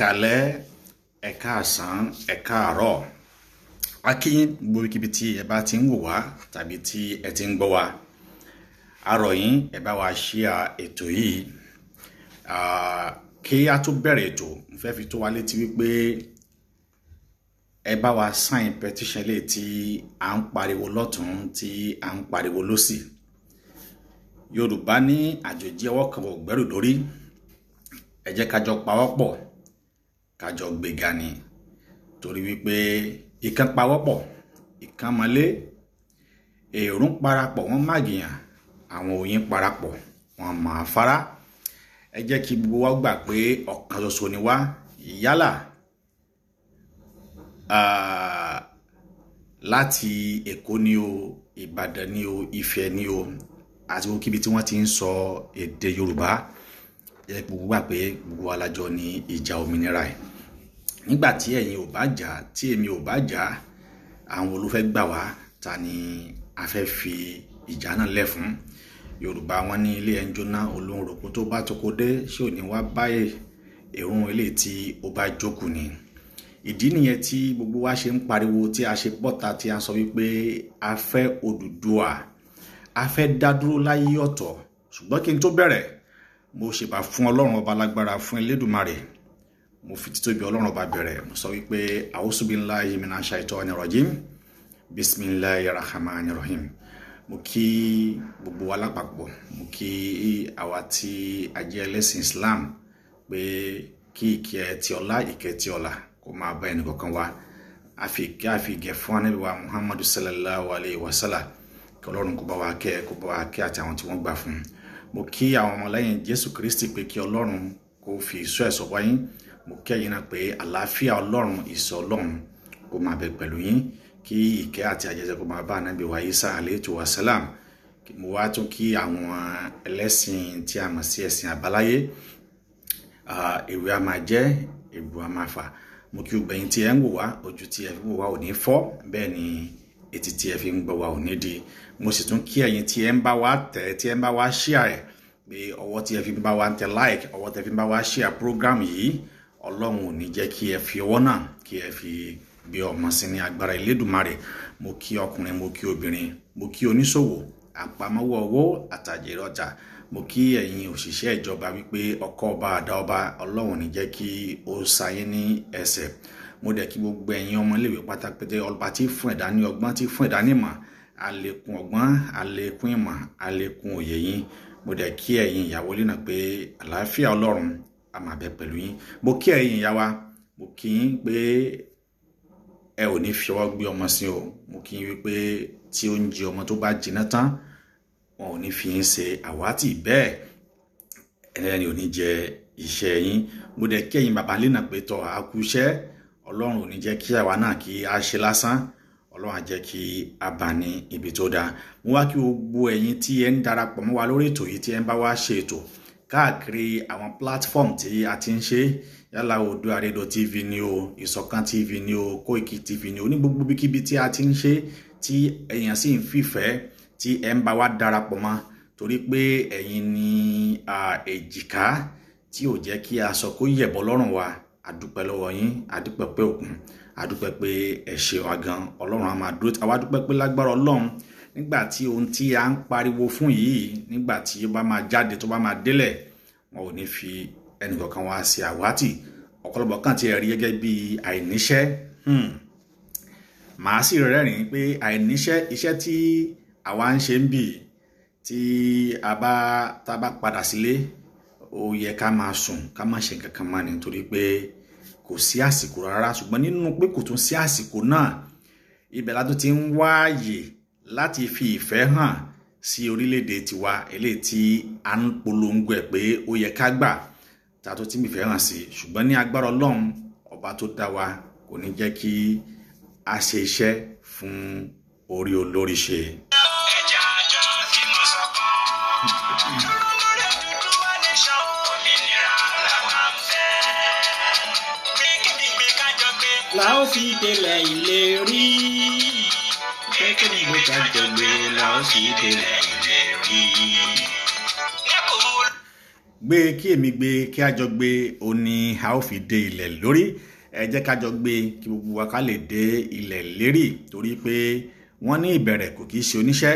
Káalẹ́, ẹ káàsán, ẹ káàárọ̀. A kí yín gbogbo ibikíbi tí ẹ bá ti ń wò wá tàbí tí ẹ ti ń gbọ́ wa. A rọ̀ yín, ẹ bá wa share ètò yìí. Kí a tó bẹ̀rẹ̀ ètò, mo fẹ́ fi tó wa létí wípé ẹ bá wa sign petition lè tí à ń pariwo lọ́tùn tí à ń pariwo lósì. Yorùbá ní àjòjì ọwọ́ kan ò gbẹ́rù dórí. Ẹ jẹ́ ká jọ pawọ́pọ̀, ká jọ gbéga ni. Torí wípé ìkan pawọ́pọ̀, ìkan mọ́lé, èrò ń parapọ̀ wọ́n mágìyàn, àwọn oyin parapọ̀ wọ́n máa fara. Ẹ jẹ́ kí gbogbo wa gbà pé ọ̀kan ṣoṣo ni wá. Yálà láti Èkó ni o, Ìbàdàn ni o, Ifẹ̀ ni o, àti gbogbo kíbi tí wọ́n ti ń sọ èdè Yorùbá. Ẹ jẹ́ kí gbogbo gbà pé gbogbo wa la jọ ní ìjà òmìnira ẹ̀. Nígbà tí ẹ̀yin ò bá jà, tí èmi ò bá jà, àwọn wo ló fẹ́ gbà wá? Ta ni a fẹ́ fi ìjà náà lẹ̀ fún? Yorùbá wọn ní ilé ẹ̀ ń jóná, olóhùn rògbò tó bá toko dé, ṣé ò ní wá bá èrún ilé tí ó bá jókòó ni? Ìdí nìyẹn tí gbogbo wa ṣe ń pariwo, tí a ṣe bọ́ta, tí a sọ wípé a fẹ́ Odùduwà, a fẹ́ dá dúró láyé ọ̀tọ̀. Ṣùgbọ́n kí n tó bẹ̀rẹ̀, mo ṣèbà fún Ọlọ́run ọba lágbára, fún Elédùmarè. Mo fi títóbi Ọlọ́run ọba bẹ̀rẹ̀. Mo sọ wípé A'uzubillahi minash shaitani rajim, bismillahir rahmanir rahim. Mo kí gbogbo wa lápapọ̀, mo kí àwa tí a jẹ́ ẹlẹ́sìn Islam pé kí ìkẹ́ ti ọlá, ìkẹ́ ti ọlá kó máa bá ẹnì kọ̀ọ̀kan wa. A fi ìkẹ́, a fi ìgẹ̀ fún Ànábì wa Muhammadu sallallahu alayhi wa sallam. Kí Ọlọ́run kó bá wa kẹ́, kó bá wa kẹ́ àti àwọn tí wọ́n gbà fún. Mo kí àwọn ọmọlẹ́yìn Jésù Kristi pé kí Ọlọ́run kó fi ìṣọ́ ẹ̀ṣọ́ wá yín. Mo kí ẹ̀yin náà pé àlàáfíà Ọlọ́run, ìṣọ́ Ọlọ́run kó máa bẹ pẹ̀lú yín. Kí ìkẹ́ àti àjẹjẹ kó máa bá Ànábì wa Isa alayhi wa salam. Mo wá tún kí àwọn ẹlẹ́sìn tí a mọ̀ sí ẹ̀sìn àbáláyé. Èrò a máa jẹ́, èrò a máa fà. Mo kí gbogbo ẹ̀yin tí ẹ ń wò wá, ojú tí ẹ fi ń wò wá ò ní fọ́, bẹ́ẹ̀ ni etí tí ẹ fi ń gbọ́ wá ò ní di. Mo sì tún kí ẹ̀yin tí ẹ ń bá wa tẹ̀, tí ẹ ń bá wa share ẹ̀, pé ọwọ́ tí ẹ fi ń bá wa tẹ like, ọwọ́ tí ẹ fi ń bá wa share program yìí, Ọlọ́run ò ní jẹ́ kí ẹ fi ọwọ́ náà kí ẹ fi gbé ọmọ sí ní agbára Elédùmarè. Mo kí ọkùnrin, mo kí obìnrin, mo kí oníṣòwò, àpamọ́wọ́ owó àtàjèrè ọjà. Mo kí ẹ̀yin òṣìṣẹ́ ìjọba wípé ọkọ ọba àdá ọba, Ọlọ́run ò ní jẹ́ kí ó sa yín ní ẹsẹ̀. Mo dẹ̀ kí gbogbo ẹ̀yin ọmọléèwé pátápátá, ọba tí fún ẹ̀dá ní ọgbọ́n, tí fún ẹ̀dá ní ìmọ̀, àlékún ọgbọ́n, àlékún ìmọ̀, àlékún òye yín. Mo dẹ̀ kí ẹ̀yin ìyàwó ilé náà pé àlàáfíà Ọlọ́run a máa bẹ pẹ̀lú yín. Mo kí ẹ̀yin ìyá wa, mo kí yín pé ẹ ò ní fi ọwọ́ gbé ọmọ sí o. Mo kí yín wípé tí oúnjẹ ọmọ tó bá jiná tán, wọn ò ní fi yín ṣe àwátì, bẹ́ẹ̀ ẹlẹ́ni ò ní jẹ iṣẹ́ yín. Mo dẹ̀ kí ẹ̀yin bàbá ilé náà pé tọ́ a kú iṣẹ́, Ọlọ́run ò ní jẹ́ kí àwa náà kí a ṣe lásán. Ọlọ́run á jẹ́ kí a bá ní ibi tó dáa. Mo wá kí gbogbo ẹ̀yin tí ẹ ń darapọ̀ mọ́ wa lórí ètò yìí, tí ẹ ń bá wa ṣe ètò káàkiri àwọn platform tí a ti ń ṣe. Yálà Oòduà Radio TV ni o, Ìṣọ̀kan TV ni o, Koiki TV ni o, ní gbogbo ibikíbi tí a ti ń ṣe, tí èèyàn sì ń fìfẹ́ tí ẹ ń bá wa darapọ̀ mọ́, torí pé ẹ̀yin ni èjìká tí ò jẹ́ kí aṣọ kó yẹ̀bọ lọ́rùn wa. A dúpẹ́ lọ́wọ́ yín, a dúpẹ́ pé òkun, a dúpẹ́ pé ẹ ṣe wa gan. Ọlọ́run á máa dúró, àwa dúpẹ́ pé lágbára Ọlọ́run, nígbà tí ohun tí a ń pariwo fún yìí, nígbà tí ó bá máa jáde, tó bá máa délẹ̀, wọn ò ní fi ẹnìkọ̀ọ̀kan wá sí àwátì. Ọ̀pọ̀lọpọ̀ kan ti rí gẹ́gẹ́ bí àìníṣẹ́. Màá sì rẹ́rìn-ín pé àìníṣẹ́, iṣẹ́ tí àwa ń ṣe ń bì, tí a bá tá bá padà sílé, ó yẹ ká máa sùn, ká má ṣe nǹkan kan mọ́ ni, nítorí pé kò sí àsìkò rárá. Ṣùgbọ́n nínú pé kò tún sí àsìkò náà, ibẹ̀ la tún ti ń wáàyè láti fi ìfẹ́ hàn sí orílẹ̀-èdè tiwa, eléyìí tí a ń polongo ẹ̀ pé ó yẹ ká gbà, tá a tún ti ń fìfẹ́ hàn sí. Ṣùgbọ́n ní agbára Ọlọ́run ọba tó dá wa, kò ní jẹ́ kí a ṣe iṣẹ́ fún orí olórí ṣe. La ó fi délẹ̀ ìlérí. Kékeré ká jọ gbé la ó fi délẹ̀ ìlérí. Gbé kí èmi gbé, kí a jọ gbé, ó ní a ó fi dé ilẹ̀ lórí. Ẹ jẹ́ ká jọ gbé kí gbogbo wa ká lè dé ilẹ̀ lérí, torí pé wọ́n ní ìbẹ̀rẹ̀ kò kìí ṣe oníṣẹ́,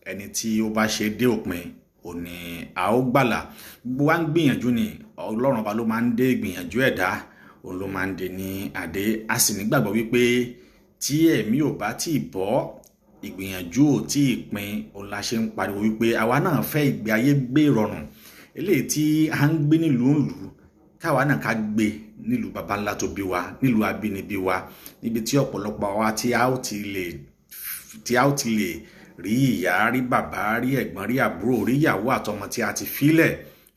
ẹni tí ó bá ṣe dé òpin ò ní a ó gbàlà. Gbogbo wa ń gbìyànjú ni, Ọlọ́run ọba ló máa ń dé ìgbìyànjú ẹ̀dá, òun ló máa ń dé ní adé. A sì nígbàgbọ́ wípé tí ẹ̀mí ò bá tí ì bọ́, ìgbìyànjú ò tí ì pin. Òun la ṣe ń pariwo wípé àwa náà fẹ́ ìgbé ayé gbé ìrọ̀rùn eléyìí tí a ń gbé nílùú ńlùú, káwa náà ká gbé nílùú baba ńlá tó bí wa, nílùú abínibí wa, níbi tí ọ̀pọ̀lọpọ̀ àwa tí a ó ti lè rí ìyá, rí bàbá, rí ẹ̀gbọ́n, rí àbúrò, rí ìyàwó àtọmọ tí a ti filẹ̀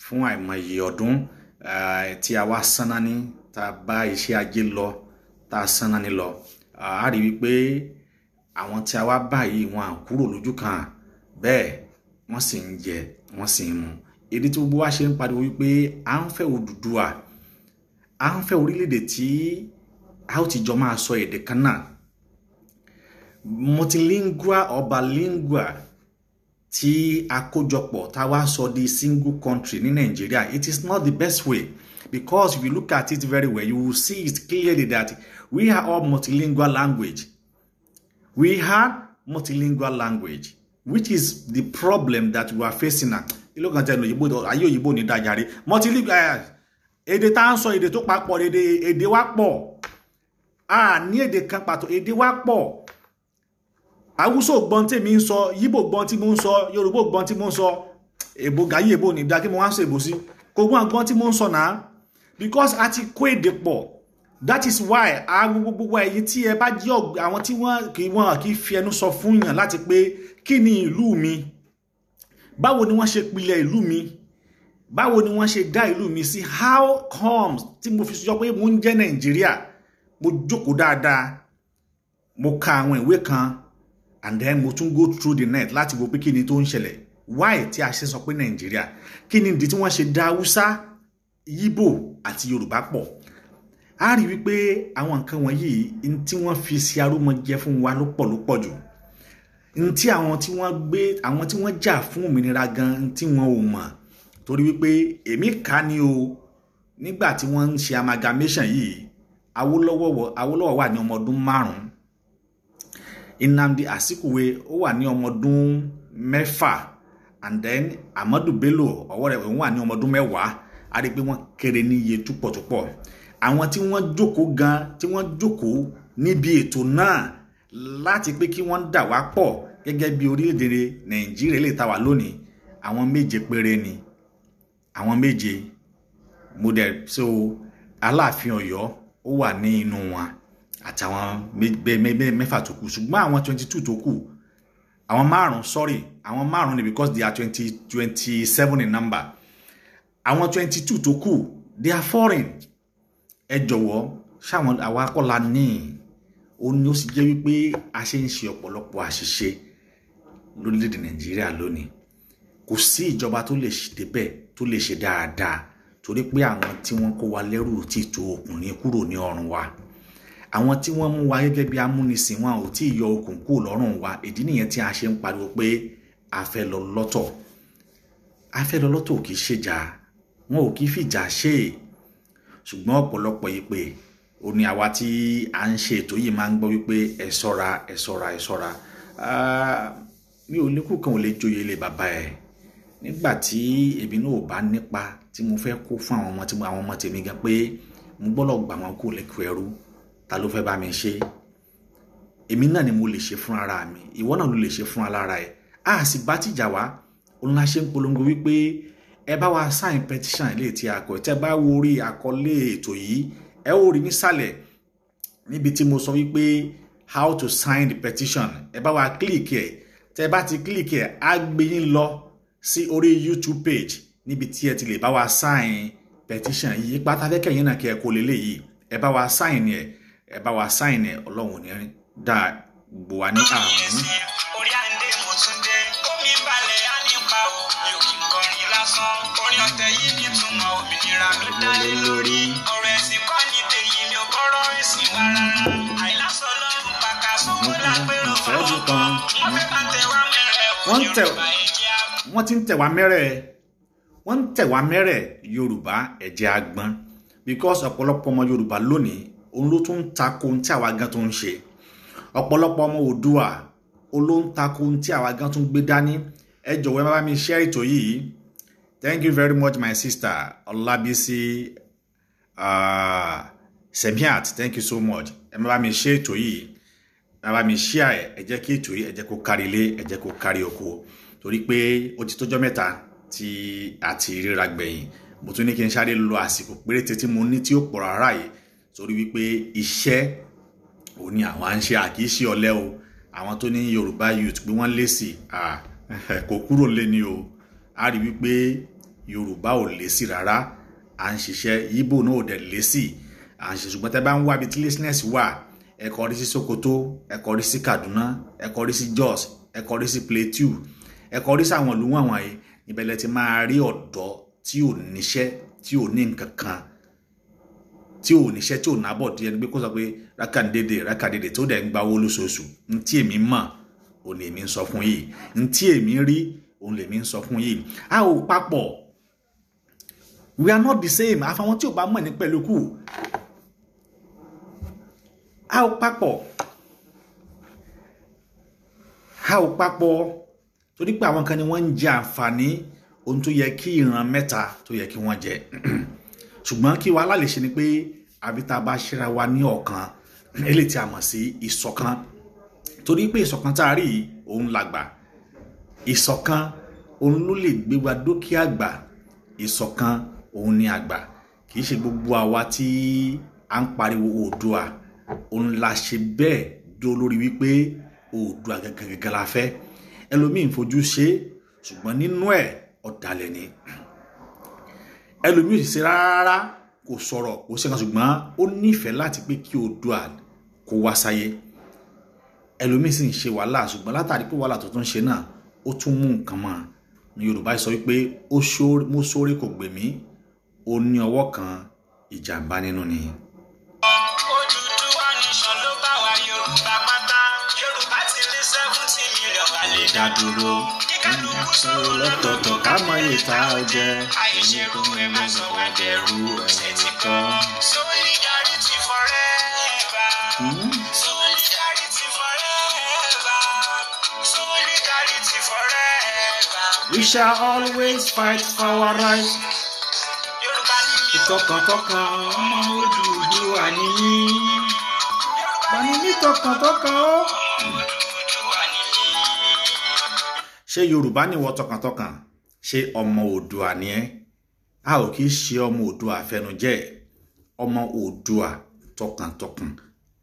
fún àìmọye ọdún, tí a wá sánná ní, tá a bá iṣẹ́ ajé lọ, tá a sánná ní lọ. A rí wípé àwọn tí a wá báyìí wọn à kúrò lójú kan, bẹ́ẹ̀ wọ́n sì ń jẹ, wọ́n sì ń mu. Èdè tí gbogbo wa ṣe ń pariwo wípé à ń fẹ́ Odùduwà, à ń fẹ́ orílẹ̀-èdè tí a ó ti jọ máa sọ èdè kan náà, multilingual or bilingual, tí a kójọpọ̀ tá a wá sọ di single country ní Nàìjíríà. It is not the best way, because if you look at it very well, you will see it clearly that we are all multilingual language. We have multilingual language, which is the problem that we are facing now. Ìlú kan tẹnu òyìnbó, ayé òyìnbó ní dájàre. Multilingual, èdè tá à ń sọ, èdè tó papọ̀, èdè wa pọ̀. A ní èdè kan pàtó, èdè wa pọ̀. Haúsá gbọ́n tí mi ń sọ, Yíbò gbọ́n tí mo ń sọ, Yorùbá gbọ́n tí mo ń sọ, èbó gàyé èbó ní dá kí mo wá ń sọ èbó sí. Kò gbọ́n gbọ́n tí mo ń sọ náà, because a ti kó èdè pọ̀. That is why a gbogbo ẹ̀yin tí ẹ bá jẹ́ àwọn tí wọ́n kì í fi ẹnu sọ fún yàn láti pé kí ni ìlú mi, báwo ni wọ́n ṣe pilẹ̀ ìlú mi, báwo ni wọ́n ṣe dá ìlú mi sí, how comes tí mo fi sọ pé mo ń jẹ́ Nàìjíríà. Mo jókòó dáadáa, mo ka àwọn ìwé kan, and then mo tún go through the net láti wo pé kí ni tó ń ṣẹlẹ̀, why tí a ṣe sọ pé Nàìjíríà, kí ni ìdí tí wọ́n ṣe dá Haúsá, Yíbò àti Yorùbá pọ̀. A rí wípé àwọn nǹkan wọ̀nyí tí wọ́n fi ṣe arúmọjẹ fún wa ló pọ̀ ló pọ̀ jù. N tí àwọn tí wọ́n gbé, àwọn tí wọ́n jà fún òmìnira gan, n tí wọ́n ò mọ̀, torí wípé èmi kà ní o, nígbà tí wọ́n ń ṣe amalgamation yìí, Awólọ́wọ̀ wà ní ọmọ ọdún 5, Nnamdi Azikiwe ó wà ní ọmọ ọdún 6, and then Ahmadu Bello ọwọ́ rẹ̀ òun wà ní ọmọ ọdún 10. A rí pé wọ́n kéré ní iye túpọ̀túpọ̀. Àwọn tí wọ́n jókòó gan, tí wọ́n jókòó níbi ètò náà láti pé kí wọ́n dà wá pọ̀ gẹ́gẹ́ bí orílẹ̀-èdè Nàìjíríà lè ta wà lónìí, àwọn 7 péré ni, àwọn 7. Mo dẹ̀ so Aláàfin Ọ̀yọ́ ó wà ní inú wọn àtàwọn 6 tó kù, ṣùgbọ́n àwọn 22 tó kù, àwọn 5, sorry, àwọn 5 ni, because they are 27 in number. Àwọn 22 tó kù, they are foreign. Ẹ jọ̀wọ́, ṣáwọn àwa kọ́ la ní? Ó ní ó sì jẹ́ wípé a ṣe ń ṣe ọ̀pọ̀lọpọ̀ àṣìṣe lórílẹ̀‐èdè Nàìjíríà lónìí. Kò sí ìjọba tó lè débẹ̀ tó lè ṣe dáadáa, torí pé àwọn tí wọ́n kó wa lẹ́rù ò tí ì tó okùn ní kúrò ní ọrùn wa. Àwọn tí wọ́n mú wa gẹ́gẹ́ bí amúnisìn wọn ò tí ì yọ okùn kúrò lọ́rùn wa. Ìdí nìyẹn tí a ṣe ń pariwo pé a fẹ́ lọ lọ́tọ̀. A fẹ́ lọ lọ́tọ̀ kì í ṣèjà, wọn ò kì í fìjà ṣe é. Ṣùgbọ́n ọ̀pọ̀lọpọ̀ ìpè ó ní àwa tí à ń ṣe ètò yìí máa ń gbọ́ wípé ẹ ṣọ́ra, ẹ ṣọ́ra, ẹ ṣọ́ra. Mi ò ní kú kan ò lè joyè ilé bàbá ẹ̀. Nígbà tí èmi náà ò bá nípa tí mo fẹ́ kó fún àwọn ọmọ tí àwọn ọmọ tèmi gan pé mo gbọ́dọ̀ gbà wọ́n kú lẹ́kọ̀ọ́ ẹrú, ta ló fẹ́ bá mi ṣe? Èmi náà ni mo lè ṣe fún ara mi, ìwọ náà ló lè ṣe fún alára ẹ̀. A sì bá tìjà wá, òun la ṣe ń polongo wípé ẹ bá wa sign petition ilé tí a kọ. Tẹ́ bá wo orí àkọlé ètò yìí, ẹ ó rí nísàlẹ̀ níbi tí mo sọ wípé how to sign the petition. Ẹ bá wa click ẹ, tẹ́ bá ti click ẹ, á gbé yín lọ sí orí YouTube page níbi tí ẹ ti lè bá wa sign petition yìí. Ipa tá a fẹ́ kẹ́yìn náà kí ẹ kó lélẹ̀ yìí, ẹ bá wa sign ẹ, ẹ bá wa sign ẹ. Ọlọ́run ò ní dá gbogbo wa ní àrùn. Orí àǹdè mo tún dé, omi balẹ̀ á nípa o, mi ò kí ń kọrin lásán. Orin ọ̀tẹ̀ yìí nítumọ̀ òmìnira ló dálé lórí. Ọ̀rọ̀ ẹ̀sìn kọ́ ni tèyí, mi ò kọ́rọ̀ ẹ̀sìn wa rárá. Àìlásọ lọ́rùn pàkà sówó lápérò fáwọn kan. Wọ́n fẹ́ bá tẹ wá mẹ́rẹ̀ o, Wọ́n Yorùbá ẹ̀jẹ̀ á wọ́n ti ń tẹ̀ wá mẹ́rẹ̀, Wọ́n ń tẹ̀ wá mẹ́rẹ̀ Yorùbá, ẹ̀jẹ̀ agbọ́n, because ọ̀pọ̀lọpọ̀ ọmọ Yorùbá lónìí òun ló tún ń tako ohun tí àwa gan tó ń ṣe. Ọ̀pọ̀lọpọ̀ ọmọ Oòduà òun ló ń tako ohun tí àwa gan tún gbé dání. Ẹ jọ̀wọ́, ẹ bá mi share ètò yìí. Thank you very much, my sister Ọlábísí Semiat, thank you so much. Ẹ bá mi share ètò yìí, ẹ bá mi share ẹ. Ẹ jẹ́ kí ètò yìí, ẹ jẹ́ kó kárí ilé, ẹ jẹ́ kó kárí oko, torí pé ó ti tójọ́ mẹ́ta tí a ti ríra gbẹ̀yìn. Mo tún ní kí n sáré lo àsìkò péréte tí mo ní tí ó pọ̀ rárá yìí, torí wípé iṣẹ́ òun ni àwọn à ń ṣe, àkíyèsí ọ̀lẹ o. Àwọn tó ní Yorùbá youth pé wọ́n lé sí kò kúrò lé ní o. A rí wípé Yorùbá ò lé sí rárá, à ń ṣiṣẹ́. Ìgbò náà ò dẹ̀ lé sí, à ń ṣe. Ṣùgbọ́n tẹ́ bá ń wá ibi tí laziness wà, ẹ kọrí sí Sokoto, ẹ kọrí sí Kaduna, ẹ kọrí sí Jos, ẹ kọrí sí Plateau, ẹ kọrí sí àwọn ìlú wọ̀nyí. Ibẹ̀ lẹ ti máa rí ọ̀dọ́ tí ò níṣẹ́, tí ò ní nǹkan kan, tí ò níṣẹ́, tí ò nábọ̀ díẹ̀, ní pé kó sọ pé rákàndédè rákàndédè tó dẹ̀ ń gba owó lóṣooṣù. Ntí èmi mọ̀ òun lèmi ń sọ fún yìí, ntí èmi rí òun lèmi ń sọ fún yìí. A ò papọ̀, we are not the same. Àfàwọn tí ò bá mọ̀ ní pẹ̀lú kù, a ò papọ̀, a ò papọ̀, torí pé àwọn kan ni wọ́n ń jẹ àǹfààní ohun tó yẹ kí ìran mẹ́ta tó yẹ kí wọ́n jẹ. Ṣùgbọ́n kí wàhálà lè ṣe ni pé àbí tá a bá ṣera wa ní ọ̀kan, eléyìí tí a mọ̀ sí ìṣọ̀kan, torí pé ìṣọ̀kan tá a rí òun làgbà. Ìṣọ̀kan òun ló lè gbé wa dókè àgbà. Ìṣọ̀kan òun ni àgbà. Kì í ṣe gbogbo àwa tí à ń pariwo Oòduà òun la ṣe bẹ́ẹ̀ dó lórí wípé Oòduà gẹ́gẹ́gẹ́gẹ́ la fẹ́. Ẹlòmíì ń fojú ṣe, ṣùgbọ́n nínú ẹ̀ ọ̀dàlẹ̀ ni. Ẹlòmíì ò sì ṣe rárá, kò sọ̀rọ̀, kò ṣe kan, ṣùgbọ́n ó nífẹ̀ẹ́ láti pé kí Oòduà kó wá sáyé. Ẹlòmíì sì ń ṣe wàhálà, ṣùgbọ́n látàrí pé wàhálà tó tún ṣe náà, ó tún mú nǹkan mọ́. Ní Yorùbá sọ wípé mo sóore kò gbè mí, ó ní ọwọ́ kan ìjàmbá nínú ni. Odùduwà nation ló bá wa Yorùbá pátá. Yorùbá ti lé 70 million, a lè dá dúró. Kíkálukú sọ̀rọ̀ lọ́tọ̀ọ̀tọ̀, ká mọ iye tá a jẹ. Àìṣerú ẹ má sọ wá dẹrú, ṣe ti kọ́. Solidarity forever. Solidarity forever. Solidarity forever. We shall always fight for our rights. Yorùbá ní mi ò. Tọkàntọkàn ọmọ Odùduwà ni mí. Yorùbá Bani ní tọkàntọkàn ó. Odùduwà ni mí. Ṣé Yorùbá ni wọ́n tọkàntọkàn? Ṣé ọmọ Oòduà ni ẹ́? A ò kì í ṣe ọmọ Oòduà àfẹnujẹ́, ọmọ Oòduà tọkàntọkàn,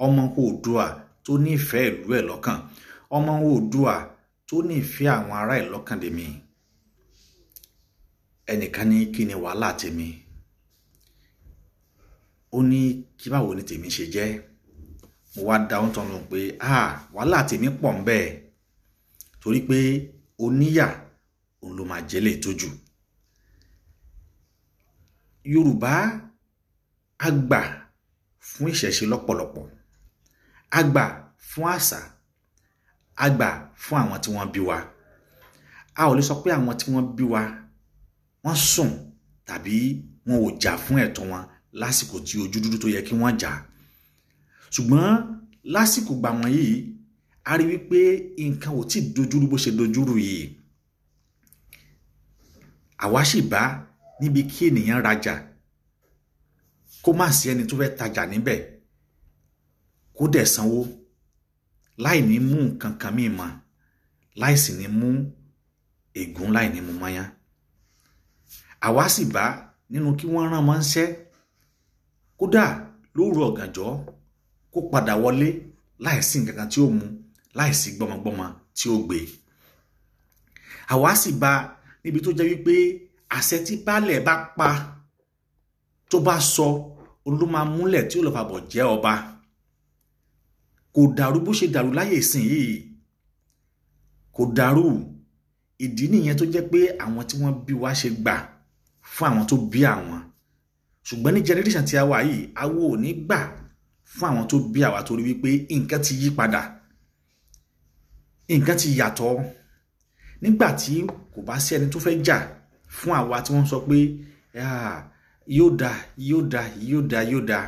ọmọ Oòduà tó nífẹ̀ẹ́ ìlú ẹ̀ lọ́kàn, ọmọ Oòduà tó nífẹ̀ẹ́ àwọn ará ẹ̀ lọ́kàn lèmi. Ẹnìkan ní kí ni wàhálà tèmi? Ó ní kí báwo ni tèmi ṣe jẹ́? Mo wá dá ohun tán lóhùn pé wàhálà tèmi pọ̀ ń bẹ́ẹ̀, torí pé oníyà òun ló máa jẹ́ lè tójú. Yorùbá a gbà fún ìṣẹ̀ṣe lọ́pọ̀lọpọ̀, a gbà fún àṣà, a gbà fún àwọn tí wọ́n bí wa. A ò lè sọ pé àwọn tí wọ́n bí wa wọ́n sùn tàbí wọn ò jà fún ẹ̀tọ́ wọn lásìkò tí ojú dúdú tó yẹ kí wọ́n jà. Ṣùgbọ́n lásìkò gbà wọ́n yìí, a rí wípé nǹkan ò tí dojúrú bó ṣe dojúrú yìí. Àwa sì bá níbi kí ènìyàn rajà kó má sí ẹni tó fẹ́ tajà níbẹ̀, kó dẹ̀ sanwó láì ní mú nǹkan kan míì mọ́, láì sì ní mú ègún, láì ní mú mọ́yán. Àwa sì bá nínú kí wọ́n rán wọn ṣẹ́ kódà lóru ọ̀gànjọ́, kó padà wọlé láì sí nǹkan kan tí ó mú, láì sí gbọmọgbọmọ tí ó gbé. Àwa sì bá níbi tó jẹ́ wípé àṣẹ tí baálẹ̀ bá pa, tó bá sọ, òun ló máa múlẹ̀ tí ó lọ fàbọ̀ jẹ́ ọba. Kò dàrú bó ṣe dàrú láyé ìsìn yìí, kò dàrú. Ìdí nìyẹn tó jẹ́ pé àwọn tí wọ́n bí wa ṣe gbà fún àwọn tó bí àwọn. Ṣùgbọ́n ní generation tí a wà yìí, àwa ò ní gbà fún àwọn tó bí àwa, torí wípé nǹkan ti yí padà, nǹkan ti yàtọ̀. Nígbà tí kò bá sí ẹni tó fẹ́ jà Fún àwa tí wọ́n sọ pé yóò da yóò da yóò da yóò da,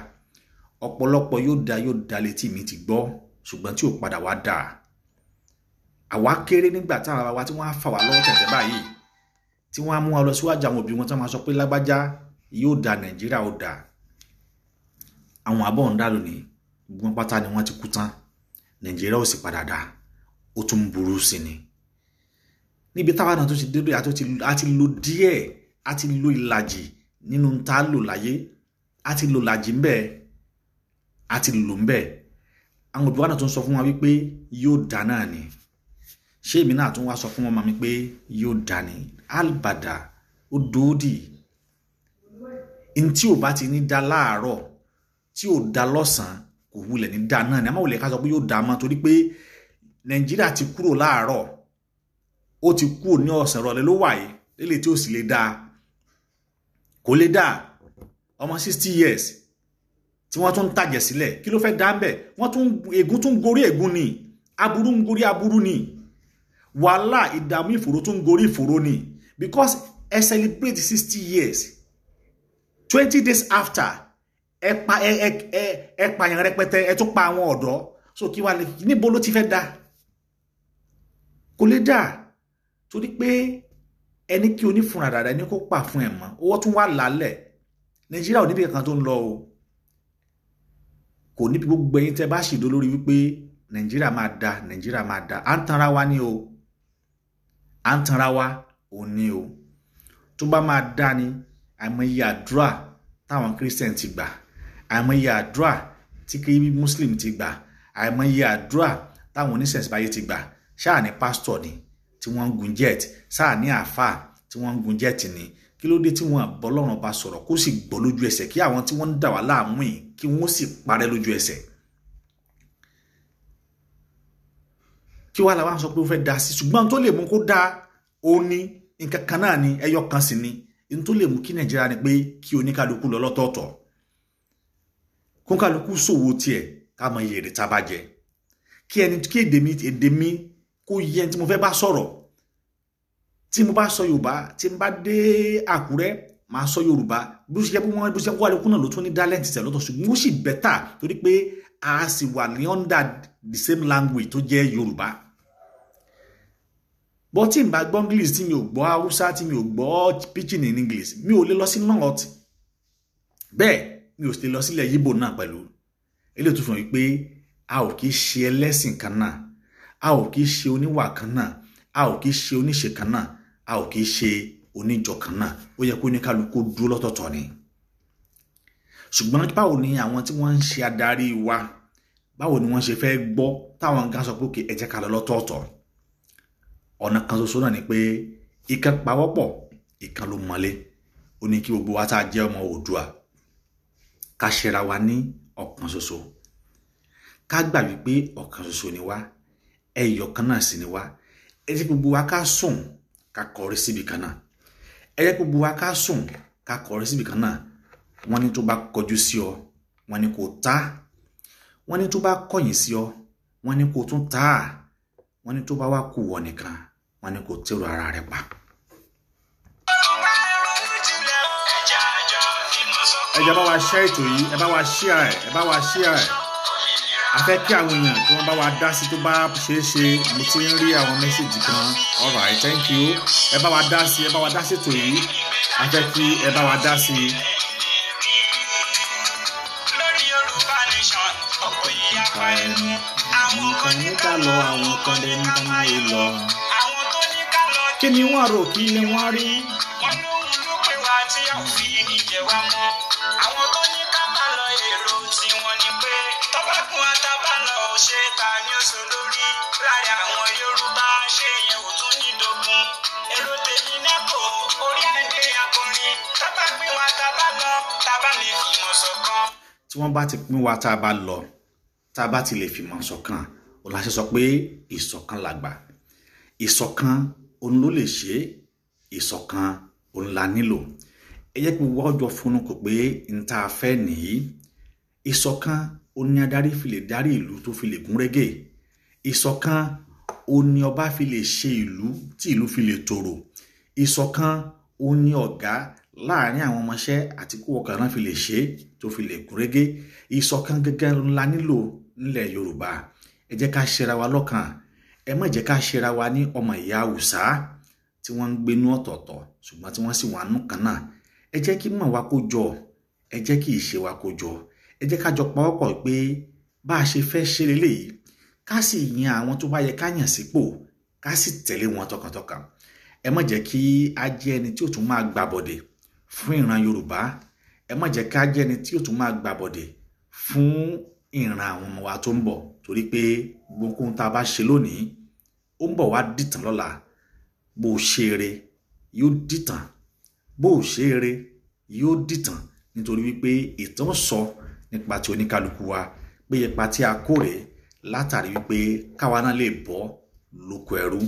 ọ̀pọ̀lọpọ̀ yóò da yóò da létí mi ti gbọ́, ṣùgbọ́n tí ò padà wá dà. Àwa kéré nígbà táwọn àwa tí wọ́n á fà wá lọ́wọ́ tẹ̀tẹ̀ báyìí, tí wọ́n á mú wa lọ síwájú àwọn òbí wọn tí wọ́n máa sọ pé lágbájá yóò da, Nàìjíríà ó da. Àwọn àbọ̀ ń dà lónìí, gbogbo pátá ni wọ́n ti kú tán, Nàìjíríà ò sì padà dà, ó tún burú sí ni. Níbi táwa náà tó ti dé, a ti lo díẹ̀, a ti lo ìlàjì nínú tá a lò láyé, a ti lo ìlàjì ńbẹ, a ti lò ńbẹ. Àwọn òbí wa náà tún sọ fún wa wípé yóò dà náà ni. Ṣé èmi náà tún wá sọ fún ọmọ mi pé yóò dà ní? Albàdà ó dòódì. Ntí ò bá ti ní da láàárọ̀, tí ò da lọ́sàn-án, kò wulẹ̀ ní da náà ni. A máa wulẹ̀ ká sọ pé yóò da mọ́, torí pé Nàìjíríà ti kúrò láàárọ̀, ó ti kúrò ní ọ̀sán, ìrọ̀lẹ́ ló wà yìí, lélẹ̀ tí ó sì lè da, kò lè da. Ọmọ 60 years tí wọ́n tún ń tàjẹ̀ sílẹ̀, kí ló fẹ́ dá ń bẹ̀? Wọ́n tún ègún tún gorí ègún ni, aburú ń gorí aburú ni, wàhálà ìdààmú ìfòró tún gorí ìfòró ni. Because ẹ celebrate 60 years, 20 days after ẹ pa ẹ ẹ ẹ ẹ pààyàn rẹpẹtẹ, ẹ tún pa àwọn ọ̀dọ́. So kí wàá lè níbo ló ti fẹ́ da? Kò lè dà, torí pé ẹni kí onífúnra dàda ẹni kó pa fún ẹ mọ́, owó tún wà lálẹ̀. Nàìjíríà ò níbi kankan tó ń lọ o, kò níbi. Gbogbo ẹ̀yin tẹ́ bá ṣìdó lórí wípé Nàìjíríà máa da, Nàìjíríà máa da, à ń tanra wa ní o, à ń tanra wa ò ní o. Tó bá máa dá ni, àìmọye àdúrà táwọn Christian ti gbà, àìmọye àdúrà tí kí Muslim ti gbà, àìmọye àdúrà táwọn oníṣẹ̀ṣbáyé ti gbà. Ṣáà ní pásítọ̀ ni tí wọ́n ń gun jet, ṣáà ní àáfàá tí wọ́n ń gun jet ni. Kí ló dé tí wọ́n bọ́ Ọlọ́run bá sọ̀rọ̀ kó sì gbọ́ lójú ẹsẹ̀, kí àwọn tí wọ́n ń dà wá láàmú yìí kí wọ́n sì parẹ́ lójú ẹsẹ̀? Kí wàá làwọn sọ pé ó fẹ́ da sí, ṣùgbọ́n tó lè mú kó da ó ní nǹkan kan náà ni, ẹyọ kan sì ni. N tó lè mú kí Nàìjíríà ni pé kí oníkálukú lọ lọ́tọ̀ọ̀tọ̀, kónkálukú ṣòwò tiẹ̀, ká mọ iye èrè tá a bá jẹ, kí ẹni kí èdè mi kó yẹ ẹni tí mo fẹ́ bá sọ̀rọ̀. Tí mo bá sọ Yorùbá, tí mo bá dé Àkúrẹ́ máa sọ Yorùbá, bí ó ṣe jẹ́ pé wọ́n bí ó ṣe kó àlékún náà ló tún ní dálẹ́ǹtì tẹ̀ lọ́tọ̀, ṣùgbọ́n ó sì bẹ́tà torí pé a sì wà ní under the same language tó jẹ́ Yorùbá. Bọ́ tí n bá gbọ́ English, tí mi ò gbọ́ Hausa, tí mi ò gbọ́ pidgin in English, mi ò lè lọ sí North, bẹ́ẹ̀ mi ò sì lè lọ sílẹ̀ Yíbò náà pẹ̀lú. Eléyìí tó fi hàn wípé a ò kì í ṣe ẹlẹ́sìn kan náà, a ò kì í ṣe oníwà kan náà, a ò kì í ṣe oníṣe kan náà, a ò kì í ṣe oníjọ kan náà. Ó yẹ kó ní kálukú dúró lọ́tọ̀ọ̀tọ̀ ni. Ṣùgbọ́n báwo ni àwọn tí wọ́n ń ṣe adarí wa, báwo ni wọ́n ṣe fẹ́ gbọ́ táwọn gan sọ pé òkè ẹ jẹ́ ká lọ lọ́tọ̀ọ̀tọ̀? Ọ̀nà kan ṣoṣo náà ni pé ìkan pawọ́pọ̀, ìkan ló mọ́lé. Ó ní kí gbogbo wa tá a jẹ́ ọmọ Oòduà ká ṣera wa ní ọ̀kan ṣoṣo, ká gbà wípé ọ̀kan ṣoṣo ni wá, ẹyọ kan náà sì ni wá. Ẹ jẹ́ gbogbo wa ká sùn ká kọrí síbi kan náà, ẹ jẹ́ gbogbo wa ká sùn ká kọrí síbi kan náà. Wọ́n ní tó bá kọjú sí ọ, wọ́n ní kó ta, wọ́n ní tó bá kọ̀yìn sí ọ, wọ́n ní kó tún ta, wọ́n ní tó bá wá kù wọ nìkan, wọ́n ní kó tèrò ara rẹ̀ pa. Ẹ jẹ́ bá wa share ètò yìí, ẹ bá wa share ẹ, ẹ bá wa share ẹ. A fẹ́ kí àwọn èèyàn kí wọ́n bá wa dá sí tó bá ṣeé ṣe. Mo ti ń rí àwọn mẹ́sàgì kan. All right, thank you. Ẹ bá wa dá sí, ẹ bá wa dá sí ètò yìí. A fẹ́ kí ẹ bá wa dá sí. Lórí Yorùbá Nation, ọ̀pọ̀ ìyapa ẹnu. Àwọn kan ní ká lọ, àwọn kan dẹ̀ ní ká má yé lọ. Àwọn tó ní ká lọ, Kí ni wọ́n rò, kí ni wọ́n rí? Wọ́n lóhun ló pé wá tí a ò fi ní jẹ wá mọ́. Àwọn tó ní ká má lọ, èrò tí wọ́n ní pé tọ́bákun àtàbà lọ ò ṣe ta ni ó sọ lórí. Láàrin àwọn Yorùbá ṣé ìyẹn ò tún ní dogun. Èrò tèmi náà kò orí adé akọrin. Tọ́bá pín wa tá bá lọ, tá bá lè fìmọ̀ ṣọ̀kan. Tí wọ́n bá ti pín wa tá a bá lọ, tá a bá ti lè fìmọ̀ ṣọ̀kan, òun la ṣe sọ pé ìṣọ̀kan làgbà. Ìṣọ̀kan òun ló lè ṣe é, ìṣọ̀kan òun la nílò. Ẹ jẹ́ kí gbogbo wa jọ funu kò pé n tá a fẹ́ nìyí. Ìṣọ̀kan òun ni adarí fi lè darí ìlú tó fi lè gún régé. Ìṣọ̀kan òun ni ọba fi lè ṣe ìlú tí ìlú fi lè tòrò. Ìṣọ̀kan Ó ní ọ̀gá láàrin àwọn ọmọọṣẹ́ àti kó ọkàn náà fi lè ṣe é tó fi lè gúnrégé. Ìṣọ̀kan gẹ́gẹ́ la nílò nílẹ̀ Yorùbá. Ẹ jẹ́ ká ṣera wa lọ́kàn. Ẹ má jẹ́ ká ṣera wa ní ọmọ ìyá Haúsá tí wọ́n ń gbénú ọ̀tọ̀ọ̀tọ̀ ṣùgbọ́n tí wọ́n sì wà nù kan náà. Ẹ jẹ́ kí mọ̀ wa kó jọ, ẹ jẹ́ kí ìṣe wa kó jọ, ẹ jẹ́ ká jọ pawọ́pọ̀ pé bá a ṣe fẹ́ ṣe leléyìí, ká sì yan àwọn tó bá yẹ ká yàn sípò, ká sì tẹ̀lé wọn tọkàntọkàn. Ẹ má jẹ́ kí á jẹ́ ẹni tí ó tún máa gbàbọ̀dè fún ìran Yorùbá. Ẹ má jẹ́ ká jẹ́ ẹni tí ó tún máa gbàbọ̀dè fún ìran àwọn ọmọ wa tó ń bọ̀, torí pé gbogbo ohun tá a bá ṣe lónìí ó ń bọ̀ wá dìtàn lọ́la. Bó o ṣe eré yóò dìtàn, bó o ṣe eré yóò dìtàn, nítorí wípé ìtàn sọ nípa ti oníkálukú wa pé ipa tí a kó rèé látàrí wípé káwa náà lè bọ́ lóko ẹrú.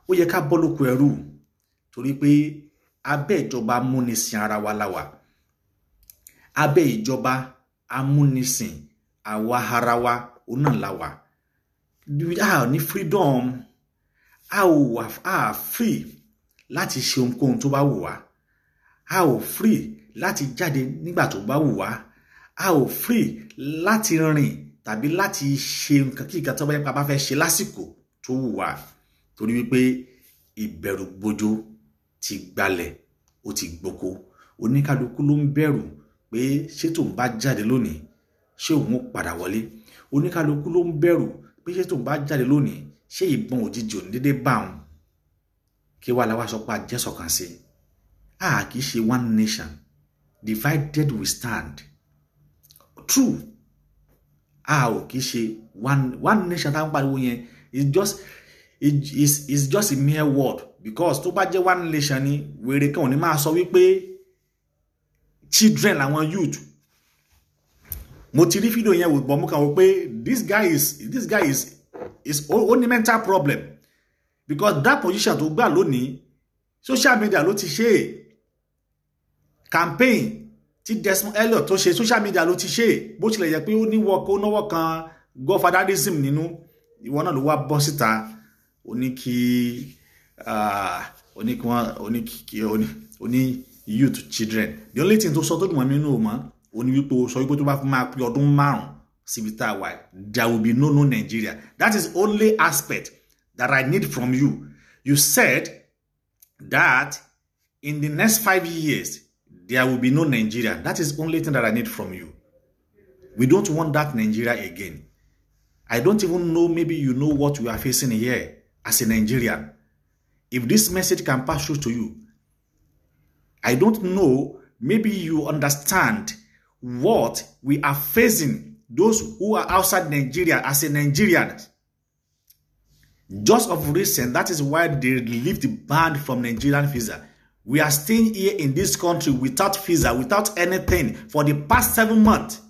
Ó yẹ ká bọ́ lóko ẹrú torí pé abẹ́ ìjọba amúnisìn ara wa la wà. Abẹ́ ìjọba amúnisìn àwa ara wa òun náà la wà. A ò ní freedom, a ò wà, a free láti ṣe ohunkóhun tó bá wù wá. A ò free láti jáde nígbà tó bá wù wá. A ò free láti rìn tàbí láti ṣe nǹkan kí nǹkan tó bá yẹ pé a bá fẹ́ ṣe lásìkò tó wù wá, torí wípé ìbẹ̀rù gbojo ti gbalẹ̀, ó ti gboko. Oníkálukú ló ń bẹ̀rù pé ṣé tóun bá jáde lónìí, ṣé òun ó padà wọlé. Oníkálukú ló ń bẹ̀rù pé ṣé tóun bá jáde lónìí, ṣé ìbọn òjijì ò ní dédé bá òun. Kí wàá la wá sọ pé a jẹ́ ṣọ̀kan sí? A kì í ṣe one nation. Divided we stand. True. A ò kì í ṣe one nation tá à ń pariwo yẹn. It's just a mere word, because tó bá jẹ́ one nation ni, wèrè kan ò ní máa sọ wípé children làwọn youth. Mo ti rí fídíò yẹn wò gbọ́n, mo kàn wò pé this guy is ó ní mental problem, because that position tó gbà lónìí, social media ló ti ṣe é. Campaign tí Desmond Elliot tó ṣe, social media ló ti ṣe é. Bó tilẹ̀ yẹ pé ó ní wọ́n kó náwó kan godfatherism nínú, ìwọ náà ló wá bọ́ síta, ó ní kí ó ní kí wọ́n ó ní kí ó ní youth children. The only thing tó sọ tó dùn mọ́ mi nínú o mọ́, ó ní wípé ó sọ wípé tó bá fi máa pé ọdún 5 síbi tá a wà, there will be no Nigeria. That is only aspect that I need from you. You said that in the next 5 years there will be no Nigeria. That is only thing that I need from you. We don't want that Nigeria again. I don't even know, maybe you know what we are facing here as a Nigerian. If this message can pass through to you, I don't know, maybe you understand what we are facing, those who are outside Nigeria as a Nigerian. Just of recent, that is why they lift the ban from Nigerian visa. We are staying here in this country without visa, without anything for the past 7 months.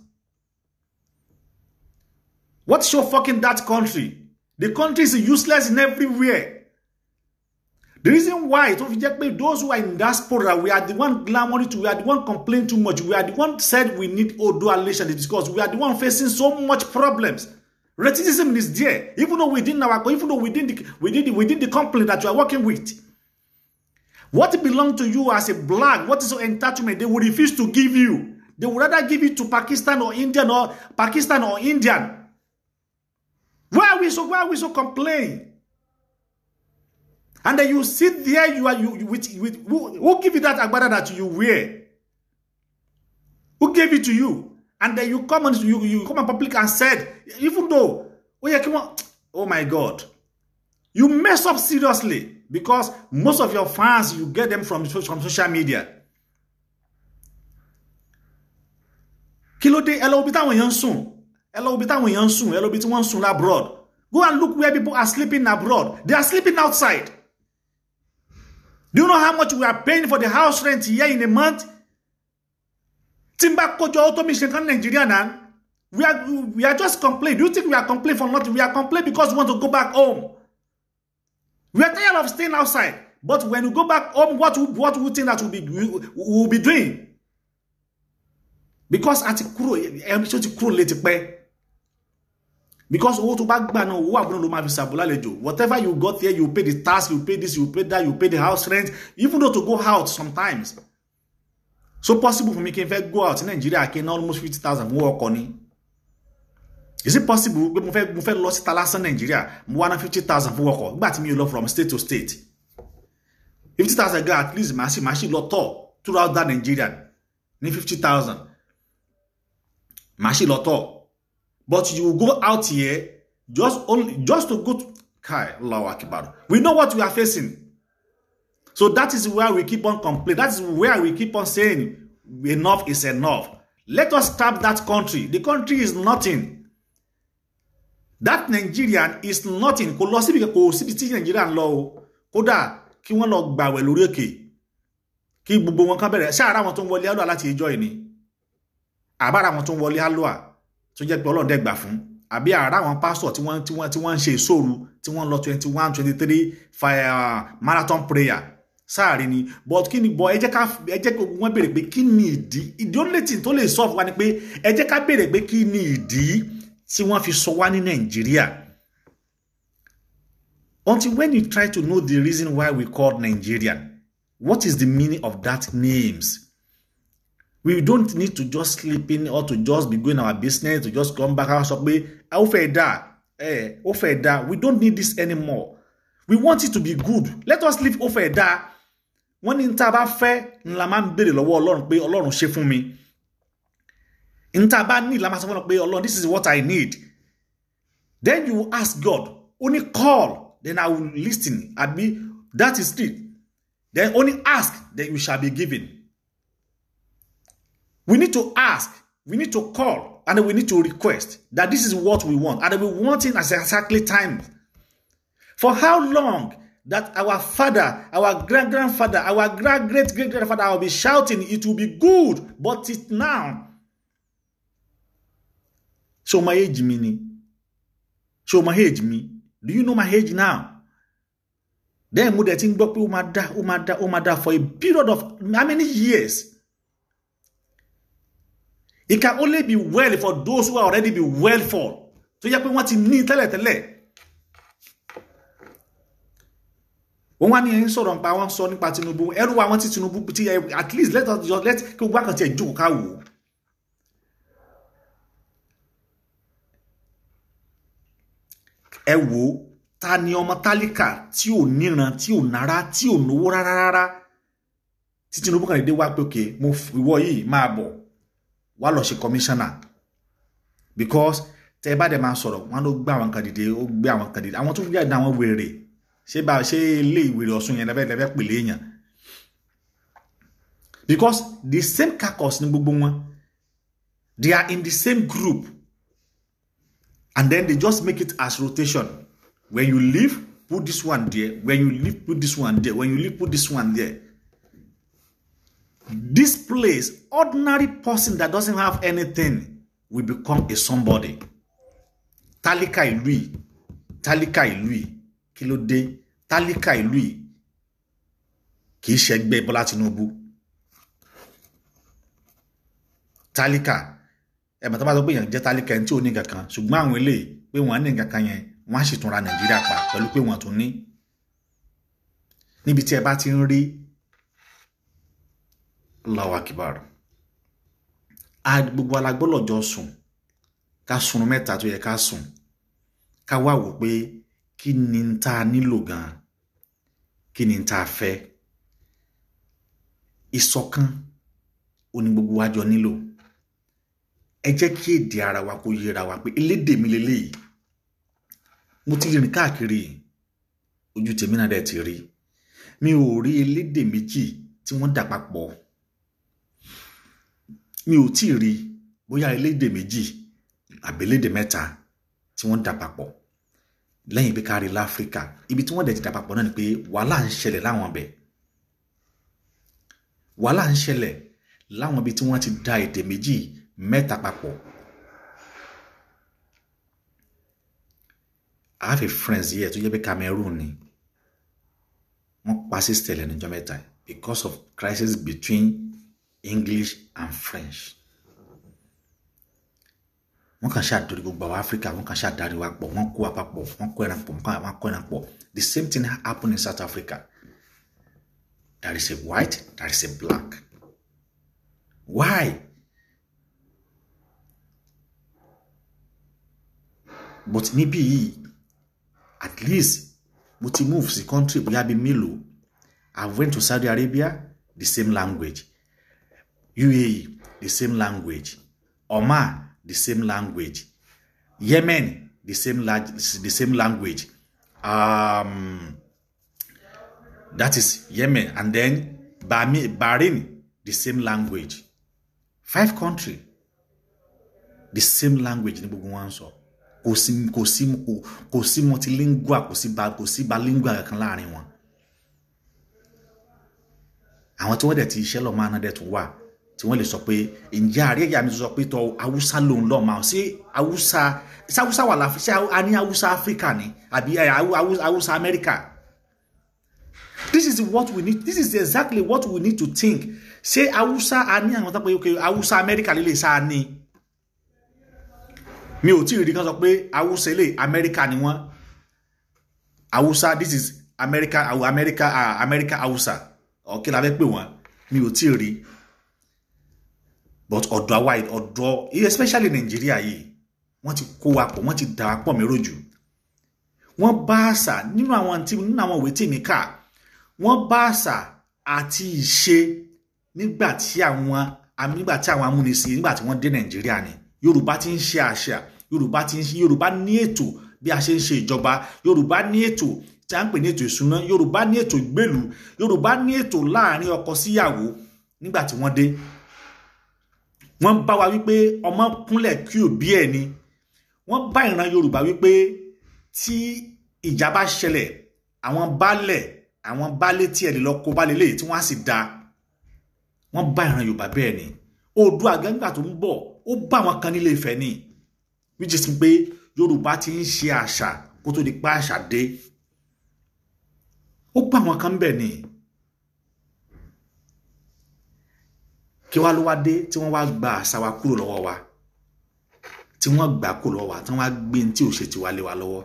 What's your fucking that country? The country is useless in everywhere. The reason why tó fi jẹ́ pé those who are in diaspora, we are the one clamoring to, we are the one complain too much, we are the one said we need Oodua nation, is because we are the one facing so much problems. Racism is there, even though within our, even though within the company that you are working with. What belongs to you as a black, what is your entitlement, they will refuse to give you. They would rather give it to Pakistan or Indian or Pakistan or Indian. Why are we so complain? And then you sit there, you are you, you with who give you that agbada that you wear? Who gave it to you? And then you come and public and said, even though, oh yeah, come on, oh my God, you mess up seriously, because most of your fans, you get them from social media. Kí ló dé? Ẹ lọ ibi táwọn èèyàn ń sùn. Ẹ lọ ibi táwọn èèyàn ń sùn. Ẹ lọ ibi tí wọ́n ń sùn abroad. Go and look where people are sleeping abroad. They are sleeping outside. Do you know how much we are paying for the house rent here in a month? Tí n bá kójọ, ó tó mi ṣe nǹkan Nàìjíríà náà. We are just complaining. Do you think we are complaining for nothing? We are complaining because we want to go back home. We are tired of staying outside. But when we go back home, what we think that we will be doing? Because a ti kúrò, ẹni tó ti kúrò létí pẹ́. Because owó tó bá gbà náà, owó àbúrò ló máa fi ṣàbò lálejò. Whatever you got here, you pay the tax, you pay this, you pay that, you pay the house rent, even though to go out sometimes. So possible for me kí n fẹ́ go out ní Nàìjíríà kí n ná almost 50,000 fún ọkọ̀ ni. Is it possible pé mo fẹ́ lọ síta lásán Nàìjíríà, mo wá ná 50,000 fún ọkọ̀ nígbà tí mi ò lọ from state to state? 50,000 gan, at least màá sì lọ tọ̀ throughout that Nigeria ní 50,000, màá sì lọ tọ̀. But you go out here just only just to go to kai. Allahu Akbar. We know what we are facing. So that is where we keep on complaining. That is where we keep on saying enough is enough. Let us stop that country. The country is nothing. That Nigerian is nothing. Kò lọ síbi, kò síbi tí Nigeria ń lọ o. Kódà kí wọ́n lọ gbàwẹ̀ lórí òkè, kí gbogbo wọn kán bẹ̀rẹ̀ ṣáà, ara wọn tó ń wọlé alúà láti ìjọ ìní, àbára wọn tó ń wọlé alúà tó jẹ́ pé Ọlọ́run dẹ̀ gbà fún, àbí àrà àwọn pásítọ̀ tí wọ́n ń ṣe ìṣòro, tí wọ́n lọ 21, 23 fire marathon prayer sáàrin ni. But kí ni bọ, ẹ jẹ́ kí wọ́n béèrè pé kí ni ìdí. The only thing tó lè solve wa ni pé ẹ jẹ́ ká béèrè pé kí ni ìdí tí wọ́n fi sọ wá ní Nàìjíríà. Until when you try to know the reason why we called Nigerian, what is the meaning of that names, we don't need to just sleep in or to just be going our business, to just come back and sọ pé ó fẹ́ dà ẹ, ó fẹ́ dà. We don't need this anymore. We want it to be good. Let us live. Ó fẹ́ dà. Wọ́n ní tá a bá fẹ́ ńlá máa ń béèrè lọ́wọ́ Ọlọ́run pé Ọlọ́run ṣe fún mi. N tá a bá need la máa sọ fún ọ pé Ọlọ́run, this is what I need. Then you ask God. Only call, then I will listen, àbí? That is it. Then only ask, then you shall be given. We need to ask, we need to call, and then we need to request that this is what we want, and then we want it at exactly time. For how long that our father, our grand grandfather, our grand great great grandfather will be shouting, "It will be good," but it now? So my age mi ni, so my age mi, do you know my age now? Then mo dẹ̀ ti ń gbọ́ pé ó máa dá, ó máa dá, ó máa dá for a period of how many years? It can only be well for those who are already be well for, tó yẹ pé wọ́n ti ní tẹ́lẹ̀tẹ́lẹ̀. Wọ́n wá ní ẹni sọ̀rọ̀ nípa, wọ́n sọ nípa Tinubu, ẹrú wa wọ́n ti Tinubu ti. At least let us just let kí gbogbo àkàntì ẹ̀ jókòó ká wò ó. Ẹ wò ó, ta ni ọmọ tálíkà tí ò níran, tí ò nára, tí ò náwó rárá rárá, tí Tinubu kàn lè dé wá pé, "Okay, mo ìwọ yìí máa bọ̀ wá lọ ṣe commissioner"? Because tẹ ẹ bá dẹ̀ máa sọ̀rọ̀, wọn ló gbé àwọn kan dìde, ó gbé àwọn kan dìde, àwọn tó fi jáde, àwọn wèrè. Ṣé bá ṣé ilé ìwèrè Ọ̀ṣun yẹn lẹ́fẹ̀ẹ́ pèlè èèyàn? Because the same caucus ní gbogbo wọn. They are in the same group, and then they just make it as rotation. When you leave, put this one there. When you leave, put this one there. When you leave, put this one there. This place, ordinary person that doesn't have anything will become a somebody. Tálíkà ìlú yìí, tálíkà ìlú yìí, kí ló dé? Tálíkà ìlú yìí kì í ṣẹgbẹ́ Bọ́lá Tinubu. Tálíkà ẹ̀mọ̀ tó bá sọ pé èèyàn jẹ́ tálíkà, ẹni tí ò ní nǹkan kan, ṣùgbọ́n àwọn eléyìí pé wọ́n ní nǹkan kan yẹn, wọ́n á sì tún ra Nàìjíríà pa pẹ̀lú pé wọ́n tún ní. Níbi tí ẹ bá ti ń rí Allahu Akbar, gbogbo alágbọ́lọ̀jọ sùn, ká sunrun mẹ́ta tó yẹ ká sùn, ká wá wò pé kí ni n tá a nílò gan, kí ni n tá a fẹ́. Ìṣọ̀kan ó ní gbogbo wa jọ nílò. Ẹ jẹ́ kí èdè ara wa kó yéra wa pé elédè mi lélẹ́yìí. Mo ti rìn káàkiri, ojú tèmi náà dẹ̀ ti rí. Mi ò rí elédè méjì tí wọ́n dà papọ̀. Mi ò tí ì rí bóyá elédè méjì àbí elédè mẹ́ta tí wọ́n dà papọ̀ lẹ́yìn pé ká rí láfíríkà. Ibi tí wọ́n dẹ̀ ti dà papọ̀ náà ni pé wàhálà ń ṣẹlẹ̀ láwọn ibẹ̀. Wàhálà ń ṣẹlẹ̀ láwọn ibi tí wọ́n ti da èdè méjì mẹ́ta papọ̀. I have a friends here tó jẹ́ pé Cameroon ni. Wọ́n pa sister lẹ́nu ọjọ́ mẹ́ta because of crisis between English and French. Wọ́n kàn ṣàdórí gbogbo àwọn Áfíríkà, wọ́n kàn ṣàdárí wa pọ̀, wọ́n kó wa papọ̀, wọ́n kó ẹran pọ̀, wọ́n kó ẹran pọ̀. The same thing happened in South Africa. There is a white, there is a black. Why? But níbí yìí, at least mo ti move sí country bóyá bíi mélòó. I went to Saudi Arabia, the same language. UAE, the same language. Oman, the same language. Yemen, the same language. That is Yemen. And then Bahrain, the same language. 5 countries, the same language ní gbogbo wọn sọ. Kò sí multilingual, kò sí bilingual kankan láàrin wọn. Àwọn tí wọ́n dẹ̀ ti iṣẹ́ lọ máa ná dẹ̀ tún wà tí wọ́n lè sọ pé ǹjẹ́ àrí ẹ̀yà mi sọ pé tọ Haúsá lòun lọ́ọ̀ máa ṣé Haúsá ṣé Haúsá wà láfi ṣé a ní Haúsá Áfíríkà ni àbí Haúsá Amẹ́ríkà. This is what we need. This is exactly what we need to think. Ṣé Haúsá a ní àwọn tó pé okay Haúsá Amẹ́ríkà lè sá ní. Mi ò tí ì rí kan sọ pé Haúsá ilé Amẹ́ríkà ni wọ́n. Haúsá, this is America, America, America Haúsá. Ọ̀kí la fẹ́ pè wọ́n. Mi ò tí ì rí. But ọ̀dọ̀ àwa ọ̀dọ̀ especially Nàìjíríà yìí, wọ́n ti kó wa pọ̀, wọ́n ti dà wá pọ̀ mérò jù. Wọ́n bá àṣà nínú àwọn ìwé tí mi kà, wọ́n bá àṣà àti ìṣe nígbà tí àwọn amúnisìn nígbà tí wọ́n dé Nàìjíríà ni. Yorùbá ti ń ṣe àṣà, Yorùbá ní ètò bí a ṣe ń ṣe ìjọba, Yorùbá ní ètò tí a ń pè ní ètò ìṣúná, Yorùbá ní ètò ìgbélú, Yorùbá ní ètò láàrin ọkọ síyàwó nígbà tí wọ́n dé. Wọ́n bá wa wípé ọmọ kúnlẹ̀ kí òbí ẹ̀ ni. Wọ́n bá ìran Yorùbá wípé tí ìjà bá ṣẹlẹ̀, àwọn baálẹ̀, àwọn baálé tí ẹ̀ lè lọ kó baálé lè tí wọ́n á sì da. Wọ́n bá ìran Yorùbá bẹ́ẹ̀ ni. Oòduà nígbà tó ń bọ̀, ó bá àwọn kan nílé Ifẹ̀ ni. Which is pé Yorùbá ti ń ṣe àṣà kó tó di pa àṣà dé. Ó bá àwọn kan bẹ́ẹ̀ ni. Kí wá ló wá dé tí wọ́n wá gba àṣà wa kúrò lọ́wọ́ wa, tí wọ́n gbà kúrò lọ́wọ́ wa, tí wọ́n wá gbé ní tí ò ṣe tiwa lé wa lọ́wọ́.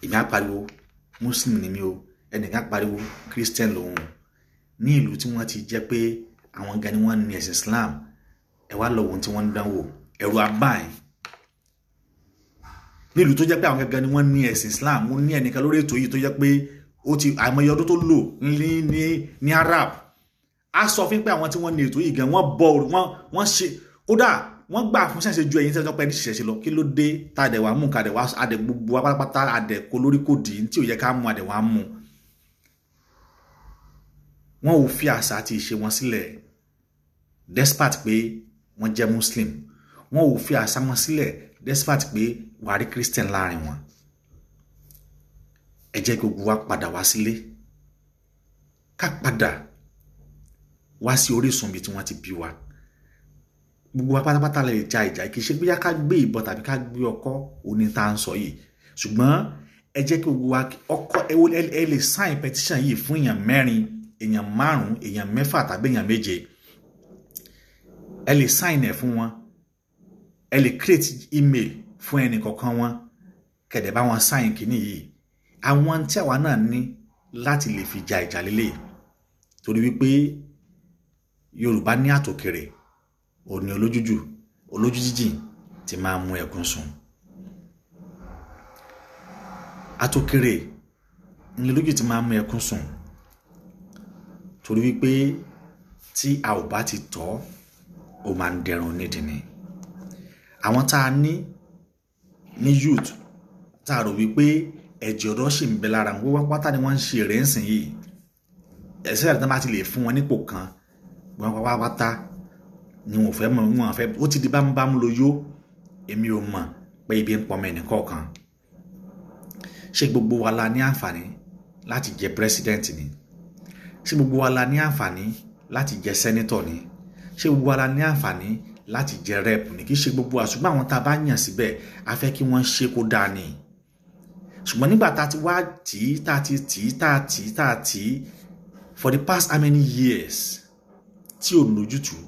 Èmi á pariwo Muslim ni mí o, ẹnìkan pariwo Christian lòun. Ní ìlú tí wọ́n ti jẹ́ pé àwọn gan ni wọ́n ní ẹ̀sìn Islam, ẹ wá lọ ohun tí wọ́n ń dánwò, ẹ̀rù abáyìn. Ní ìlú tó jẹ́ pé àwọn gan ni wọ́n ní ẹ̀sìn Islam, mo ní ẹnìkan lórí ètò yìí tó jẹ́ pé ó ti àìmọye ọdún tó lò ní Arab. A sọ fún pé àwọn tí wọ́n ní ètò yìí gan wọ́n bọ wọ́n ṣe kódà wọ́n gbà fún ṣẹ̀ṣẹ̀ ju ẹ̀yin tẹ́jọ́ pé ní ṣẹ̀ṣẹ̀ lọ. Kí ló dé tá a dẹ̀ wá mú ká dẹ̀ wá adẹ̀ gbogbo wa pátápátá adẹ̀ kó lórí kò dì í tí ò yẹ ká mú adẹ̀ wá mú. Wọ́n ò fi àṣà àti ìṣe wọn sílẹ̀ despite pé wọ́n jẹ́ Muslim. Wọ́n ò fi àṣà wọn sílẹ̀ despite pé wàá rí Christian láàrin wọn. Ẹ jẹ́ gbogbo wa padà wá sílé, ká padà wá sí orísun ibi tí wọ́n ti bí wa. Gbogbo wa pátápátá lè ja ìjà, kì í ṣe bóyá ká gbé ìbọn tàbí ká gbé ọkọ́ òní tá à ń sọ yìí. Ṣùgbọ́n ẹ jẹ́ kí gbogbo wa ọkọ́ ẹ lè sign petition yìí fún èèyàn mẹ́rin, èèyàn márùn-ún, èèyàn mẹ́fà tàbí èèyàn méje. Ẹ lè sign ẹ̀ fún wọn, ẹ lè create email fún ẹnì kọ̀ọ̀kan wọn, kẹ̀dẹ̀ bá wọn sign kìíní yìí. Àwọn tí àwa náà ní láti lè fi ja ìjà lélẹ̀, torí wípé Yorùbá ní àtòkèrè òní olójújù olójú jíjìn ti máa mú ẹkún sùn. Àtòkèrè ní olójú ti máa mú ẹkún sùn, torí wípé tí a ò bá ti tọ́, ó máa ń dẹrùn nídìí ni. Àwọn tá a ní youth tá a rò wípé ẹ̀jẹ̀ ọ̀dọ́ sì ń bẹ lára wọn, wọ́n pátá ni wọ́n ń ṣe èrè ńsìn yìí. Ẹ̀sẹ̀ àti bá ti lè fún wọn nípò kan, wọ́n pátá ni wọn ò fẹ́ mọ̀, wọn fẹ́ ó ti di bámúbámú lo yó. Èmi ò mọ̀ pé ibi ń pọnmọ ẹnìkọ̀ọ̀kan. Ṣé gbogbo wa la ní àǹfààní láti jẹ president ni? Ṣé gbogbo wa la ní àǹfààní láti jẹ senator ni? Ṣé gbogbo wa la ní àǹfààní láti jẹ rep ni? Kì í ṣe gbogbo wa, ṣùgbọ́n àwọn tá a bá yàn síbẹ̀ a fẹ́ kí wọ́n ṣe kó dáa ni. Ṣùgbọ́n nígbà tá a ti wá tì í tá a ti tì í tá a tì í tá a tì í for the past how many years tí ò lójútùú,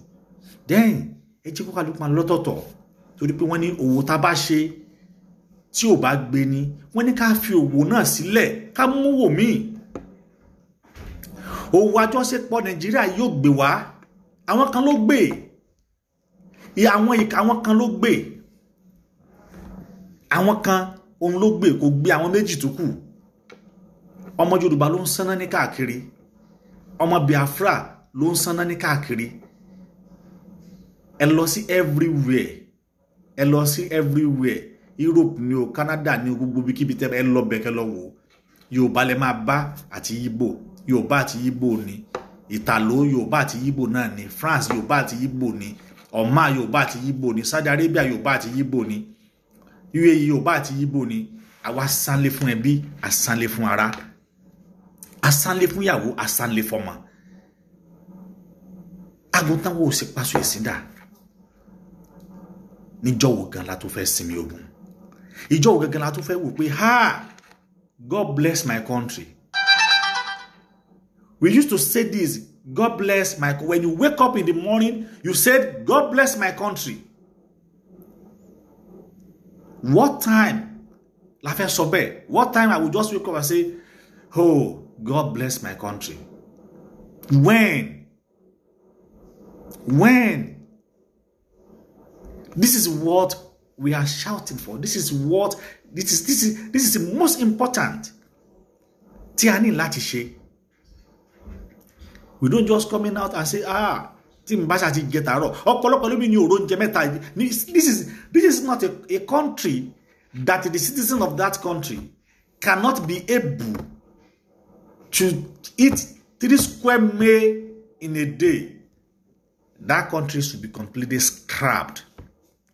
then Ẹ jẹ́ kó kálukú máa lọ́tọ̀ọ̀tọ̀, torí pé wọ́n ní òwò tá a bá ṣe tí ò bá gbé ni, wọ́n ní ká fi òwò náà sílẹ̀ ká mú wò míì. Òwò àjọṣepọ̀ Nàìjíríà yóò gbé wá, àwọn kan ló gbé, àwọn kan ló gbé, àwọn kan òun ló gbé, kò gbé àwọn méjì tó kù. Ọmọ Yorùbá ló ń sanná ní káàkiri, ọmọ Biafra ló ń sanná ní káàkiri. Ẹ lọ sí everywhere, ẹ lọ sí everywhere, Europe ni o, Canada ni o, gbogbo ibikíbi tẹ ẹ lọ bẹ̀ kẹ́ lọ wò, Yorùbá lẹ máa bá àti Igbo, Yorùbá àti Igbo ni, Ìtàló Yorùbá àti Igbo náà ni, France Yorùbá àti Igbo ni, Oman Yorùbá àti Igbo ni, Saudi Arabia Yorùbá àti Igbo ni, UAE Yorùbá àti Igbo ni. Àwa sánlé fún ẹbí, àsánlé fún ara, àsánlé fún ìyàwó, àsánlé fọmọ. Àgùntàn wo sì paṣọ ẹ̀sìn dà? Níjọ́ wo gan la tó fẹ́ sinmi ogun? Ìjọ́ wo gangan la tó fẹ́ wò pé ha, God bless my country? We used to say this, God bless my, when you wake up in the morning, you said, God bless my country. What time la fẹ́ sọ bẹ́ẹ̀? What time I will just wake up and say, oh, God bless my country? When? When? This is what we are shouting for. This is what, this is the most important tí a ní láti ṣe. We don't just come in out and say, ah, tí n bá ṣe àti jẹ tàárọ̀. Ọ̀pọ̀lọpọ̀ lómi ní òró oúnjẹ mẹ́ta. This is not a country that the citizen of that country cannot be able to eat 3 square meal in a day. That country should be completely scrapped.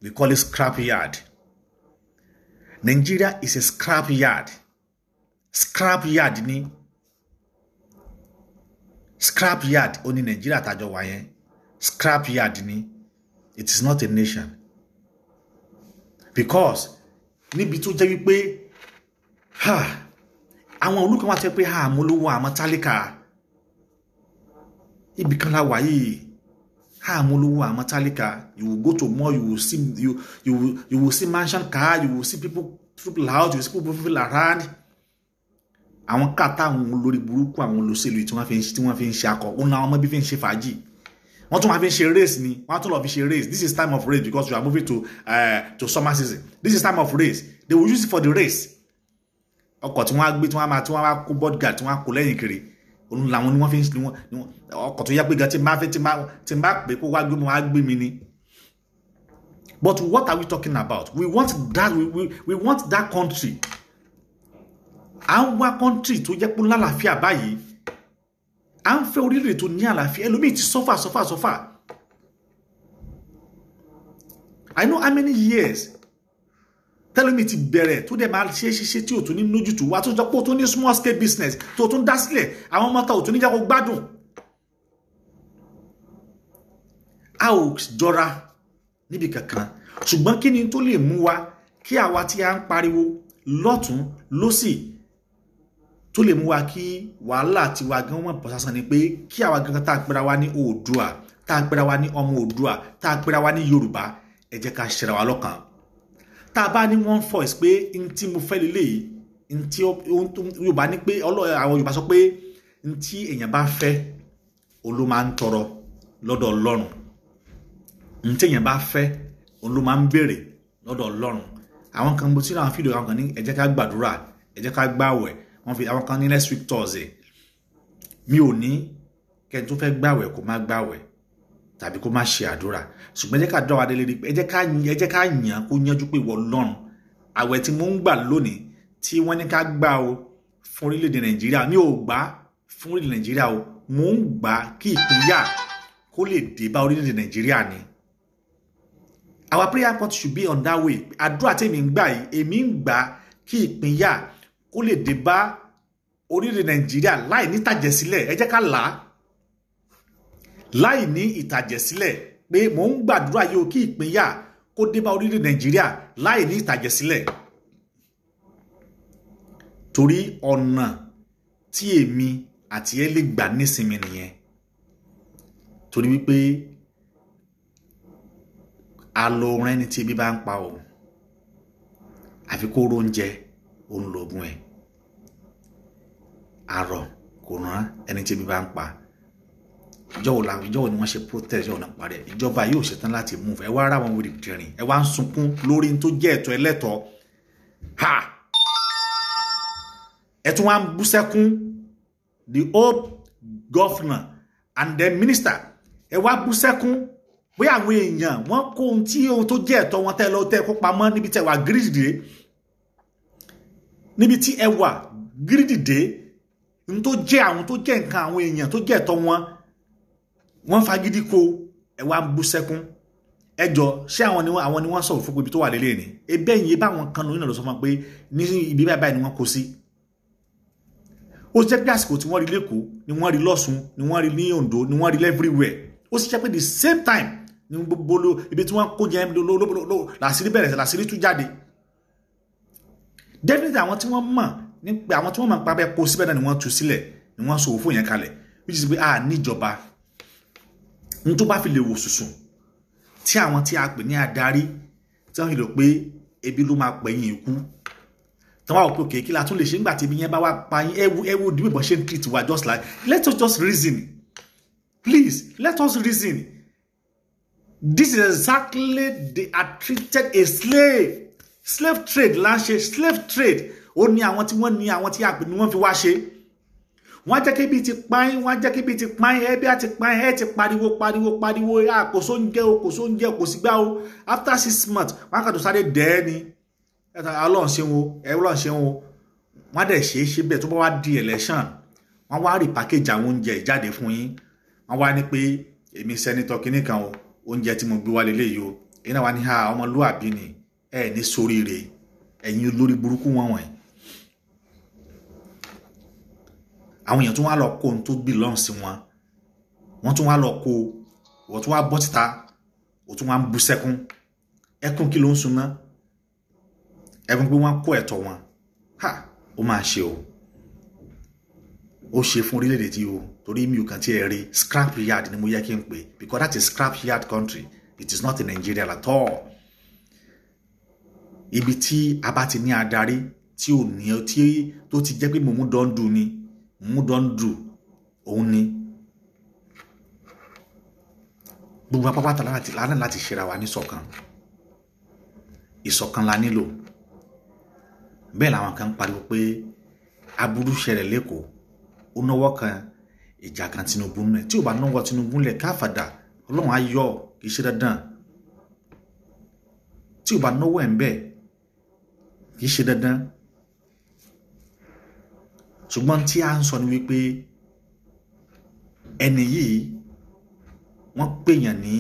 We call it scrap yard. Nigeria is a scrap yard. Scrap yard ni. Scrap yard ó ní Nigeria tàjọ wà yẹn. Scrap yard ni. It is not a nation. Because níbi tó jẹ́ wípé àwọn olùkọ́ wà tẹ́ pé àmọ́ olówó àmọ́ tálíkà. Ibì kan la wà yìí. Àmọ́ olówó àmọ́ tálíkà. You will go to mall, you will see you will see mansion car, you will see people out, you will see people around. Àwọn kàtà àwọn olórí burúkú àwọn olóṣèlú tí wọ́n fi ń ṣe akọ, òun làwọn ọmọ bí fi ń ṣe fàájì. Wọ́n tún máa fi ń ṣe race ni, wọ́n tún lọ fi ṣe race. This is time of race because you are moving to summer season. This is time of race. They will use it for the race. Ọkọ̀ tí wọ́n á gbé tí wọ́n á máa tí wọ́n á kó bodyguard tí wọ́n á kó lẹ́yìn kiri, òun làwọn ni wọ́n fi ń ṣe ọkọ̀ tó yá pé gan tí n bá pè kó wá gbé mi wá gbé mi ni. But what are we talking about? We want that we want that country. À ń wá country tó jẹ́ pé lálàáfíà báyìí. À ń fẹ́ orílẹ̀ tó ní àlàáfíà. Ẹlòmíì ti suffer suffer suffer. I know how many years tẹ́lómi ti bẹ̀rẹ̀ tó dẹ̀ máa ṣe ṣe tí ò tún ní lójútùú wá tó jọ pé ó tún ní small scale business tó tún dá sílẹ̀ àwọn ọmọ ta ò tún ní jẹ́ kó gbádùn. A ò jọra níbi kankan, ṣùgbọ́n kí ni tó lè mú wa kí àwa tí a ń pariwo lọ́tún lósì tó lè mú wa kí wàhálà tiwa gan wọ́n bọ̀ sásán ni pé kí àwa gan tá a pera wa ní Oòduà, tá a pera wa ní ọmọ Oòduà, tá a pera wa ní Yorùbá, ẹ jẹ́ ká ṣera wa lọ́kàn. Tá a bá ní one voice pé n tí mo fẹ́ lélẹ́yìí, n tí Yorùbá ní pé àwọn Yorùbá sọ pé n tí èèyàn bá fẹ́ òun ló máa ń tọrọ lọ́dọ̀ Ọlọ́run, n tí èèyàn bá fẹ́ òun ló máa ń béèrè lọ́dọ̀ Ọlọ́run. Àwọn kan mo ti rí àwọn fídíò àwọn kan ní ẹ jẹ́ ká gbàdúrà, ẹ jẹ́ ká gbàwẹ̀, wọ́n fi àwọn kan ní next week Thursday. Mi ò ní kẹ́ni tó fẹ́ gbàwẹ̀ kó má gbàwẹ̀ tàbí kó má ṣe àdúrà, ṣùgbọ́n ẹ jẹ́ ká dá wa délé rí, ẹ jẹ́ ká yàn kó yanjú pé ìwọ Ọlọ́run, àwẹ̀ tí mo ń gbà lónìí tí wọ́n ní ká gbà o fún orílẹ̀-èdè Nàìjíríà, mi ò gbà fún orílẹ̀-èdè Nàìjíríà o, mò ń gbà kí ìpínyà kó lè dé bá orílẹ̀-èdè Nàìjíríà ni. Our prayer point should be on that way. Àdúrà tí èmi ń gbà yìí, èmi ń gbà kí ìpínyà kó lè dé bá orílẹ̀-èdè Nàìjíríà láì ní ìtàjẹ̀sílẹ̀. Ẹ jẹ́ ká là á láì ní ìtàjẹ̀sílẹ̀ pé mò ń gbàdúrà yìí o kí ìpínyà kó dé bá orílẹ̀ Nàìjíríà láì ní ìtàjẹ̀sílẹ̀. Torí ọ̀nà tí èmi àti ẹ lè gbà nísinmi nìyẹn. Torí wípé Alo rẹ́ni tí ebi bá ń pa o. Àfi kó róúnjẹ, òun lògùn ẹ̀. Àrọ̀ kò rán ẹni tí ebi bá ń pa. Ìjọ́ wo ni wọ́n ṣe protest, ìjọ́ wo náà parí ẹ̀. Ìjọba yóò ṣetán láti move. Ẹ wá rà wọn wèrè dìrìn. Ẹ wá ń sunkún lórí tó jẹ́ ẹ̀tọ́ ẹlẹ́tọ̀ọ́. Ha! Ẹ tún wá ń bú sẹ́kún. The old governor and the minister. Ẹ wá bú sẹ́kún. Bóyá àwọn èèyàn wọ́n kó ohun tí ohun tó jẹ́ ẹ̀tọ́ wọn tẹ́ lọ tẹ́ kó pamọ́ níbi tẹ́ wà gírídì dé. Níbi tí ẹ wà gírídì dé. Ohun tó jẹ́ àwọn tó jẹ́ nǹkan àwọn èèyàn tó jẹ́ ẹ̀tọ́ wọn. Wọ́n fagídí kó ẹ wá ń bú sẹ́kún. Ẹ jọ ṣé àwọn ni wọ́n sọ̀rọ̀ fún ibi tó wà lélẹ̀ ni. Ebe yìí bá àwọn kan lóyún lọ sọ fún wọn pé ní ibi báyìí ni wọ́n kó sí. Ó jẹ́ pé àsìkò tí wọ́n rí l'Ékòó ni wọ́n rí l'Ọ́ṣun ni wọ́n rí ní Oǹdó ni wọ́n rí everywhere. Ó sì jẹ́ pé the same time ni gbogbo ibi tí wọ́n kó jẹ làṣírí bẹ̀rẹ̀ làṣírí tú jáde. Definitely àwọn tí wọ́n mọ̀ nípa àwọn tí wọ́n mọ̀ nípa bẹ́ẹ̀ kó síbẹ̀ náà ni wọ́n tú sílẹ̀ ni wọ́n sọ òfò yẹn kalẹ̀, which is pé a níjọba. N tó bá fi lè wò sùsùn tí àwọn tí a pè ní adarí tí wọ́n fi lò pé ebi ló máa pẹ̀yìn ikú, tí wọ́n wá pé òkè kí la tún lè ṣe nígbà tí ebi yẹn bá wá pa yín. Ẹ wo ìdíwọ̀ ṣe ń treat wa just like, let us just reason, please, let us reason. This is exactly they are treated a slave. Slave trade là ń ṣe, slave trade. Ó ní àwọn tí wọ́n ní àwọn tí a pè ní wọ́n fi wá ṣe. Wọ́n jẹ́ kí bí ti páyín, wọ́n jẹ́ kí bí ti páyín, ẹbí àti páyín, ẹ ti pariwo pariwo pariwo, kò sóúnjẹ o, kò sóúnjẹ, kò sígbà o. After 6 months, wọ́n kàn tó sáré dẹ́ ni. Ọlọ́run ṣeun o, Ọlọ́run ṣeun o. Wọ́n dẹ̀ ṣe é ṣe bẹ́ẹ̀ tó bá wá di election. Wọ́n wá rí package àwọn oúnjẹ ìjáde fún yín. Wọ́n wá ní pé èmi sẹ́nitọ́ kinní kan o, oúnjẹ tí mo gbé wá leléyìí o. Èyí náà wá ní ha ọmọlúàbí ni, ẹ ní soríire, ẹ̀yin olórí burúkú wọn wọ̀nyí. Àwọn èèyàn tún wá lọ kó ohun tó belong sí wọn. Wọ́n tún wá lọ kó, wọ́n tún wá bọ́ síta, ó tún wá ń bú sẹ́kún. Ẹkún kí ló ń sun ná? Ẹkún pé wọ́n kó ẹ̀tọ́ wọn. Ha! Ó máa ṣe o. Ó ṣe fún orílẹ̀-èdè tí o, torí mi ò kàn tí ẹ rí scrap yard ni mo yẹ kí n pè, because that is scrap yard country. It is not in Nigeria at all. Ibi tí a bá ti ní adarí tí ò ní tí tó ti jẹ́ pé mòmú dọ́ndù ni, mòmú dọ́ndù òun ni. Gbogbo apápátá lánàá láti ṣera wa ní ṣọ̀kan. Ìṣọ̀kan la nílò. Bẹ́ẹ̀ làwọn kan ń pariwo pé aburú ṣẹlẹ̀ l'Ékòó, ó náwó kan ìjà kan Tinubu nlẹ̀. Tí ò bá náwó Tinubu nlẹ̀ káfàdà, Ọlọ́run á yọ, kì í ṣe dandan. Tí ò bá náwó ẹ̀ ń bẹ̀, kì í ṣe dandan. Ṣùgbọ́n tí a ń sọ ni wípé ẹni yìí wọ́n pèèyàn ní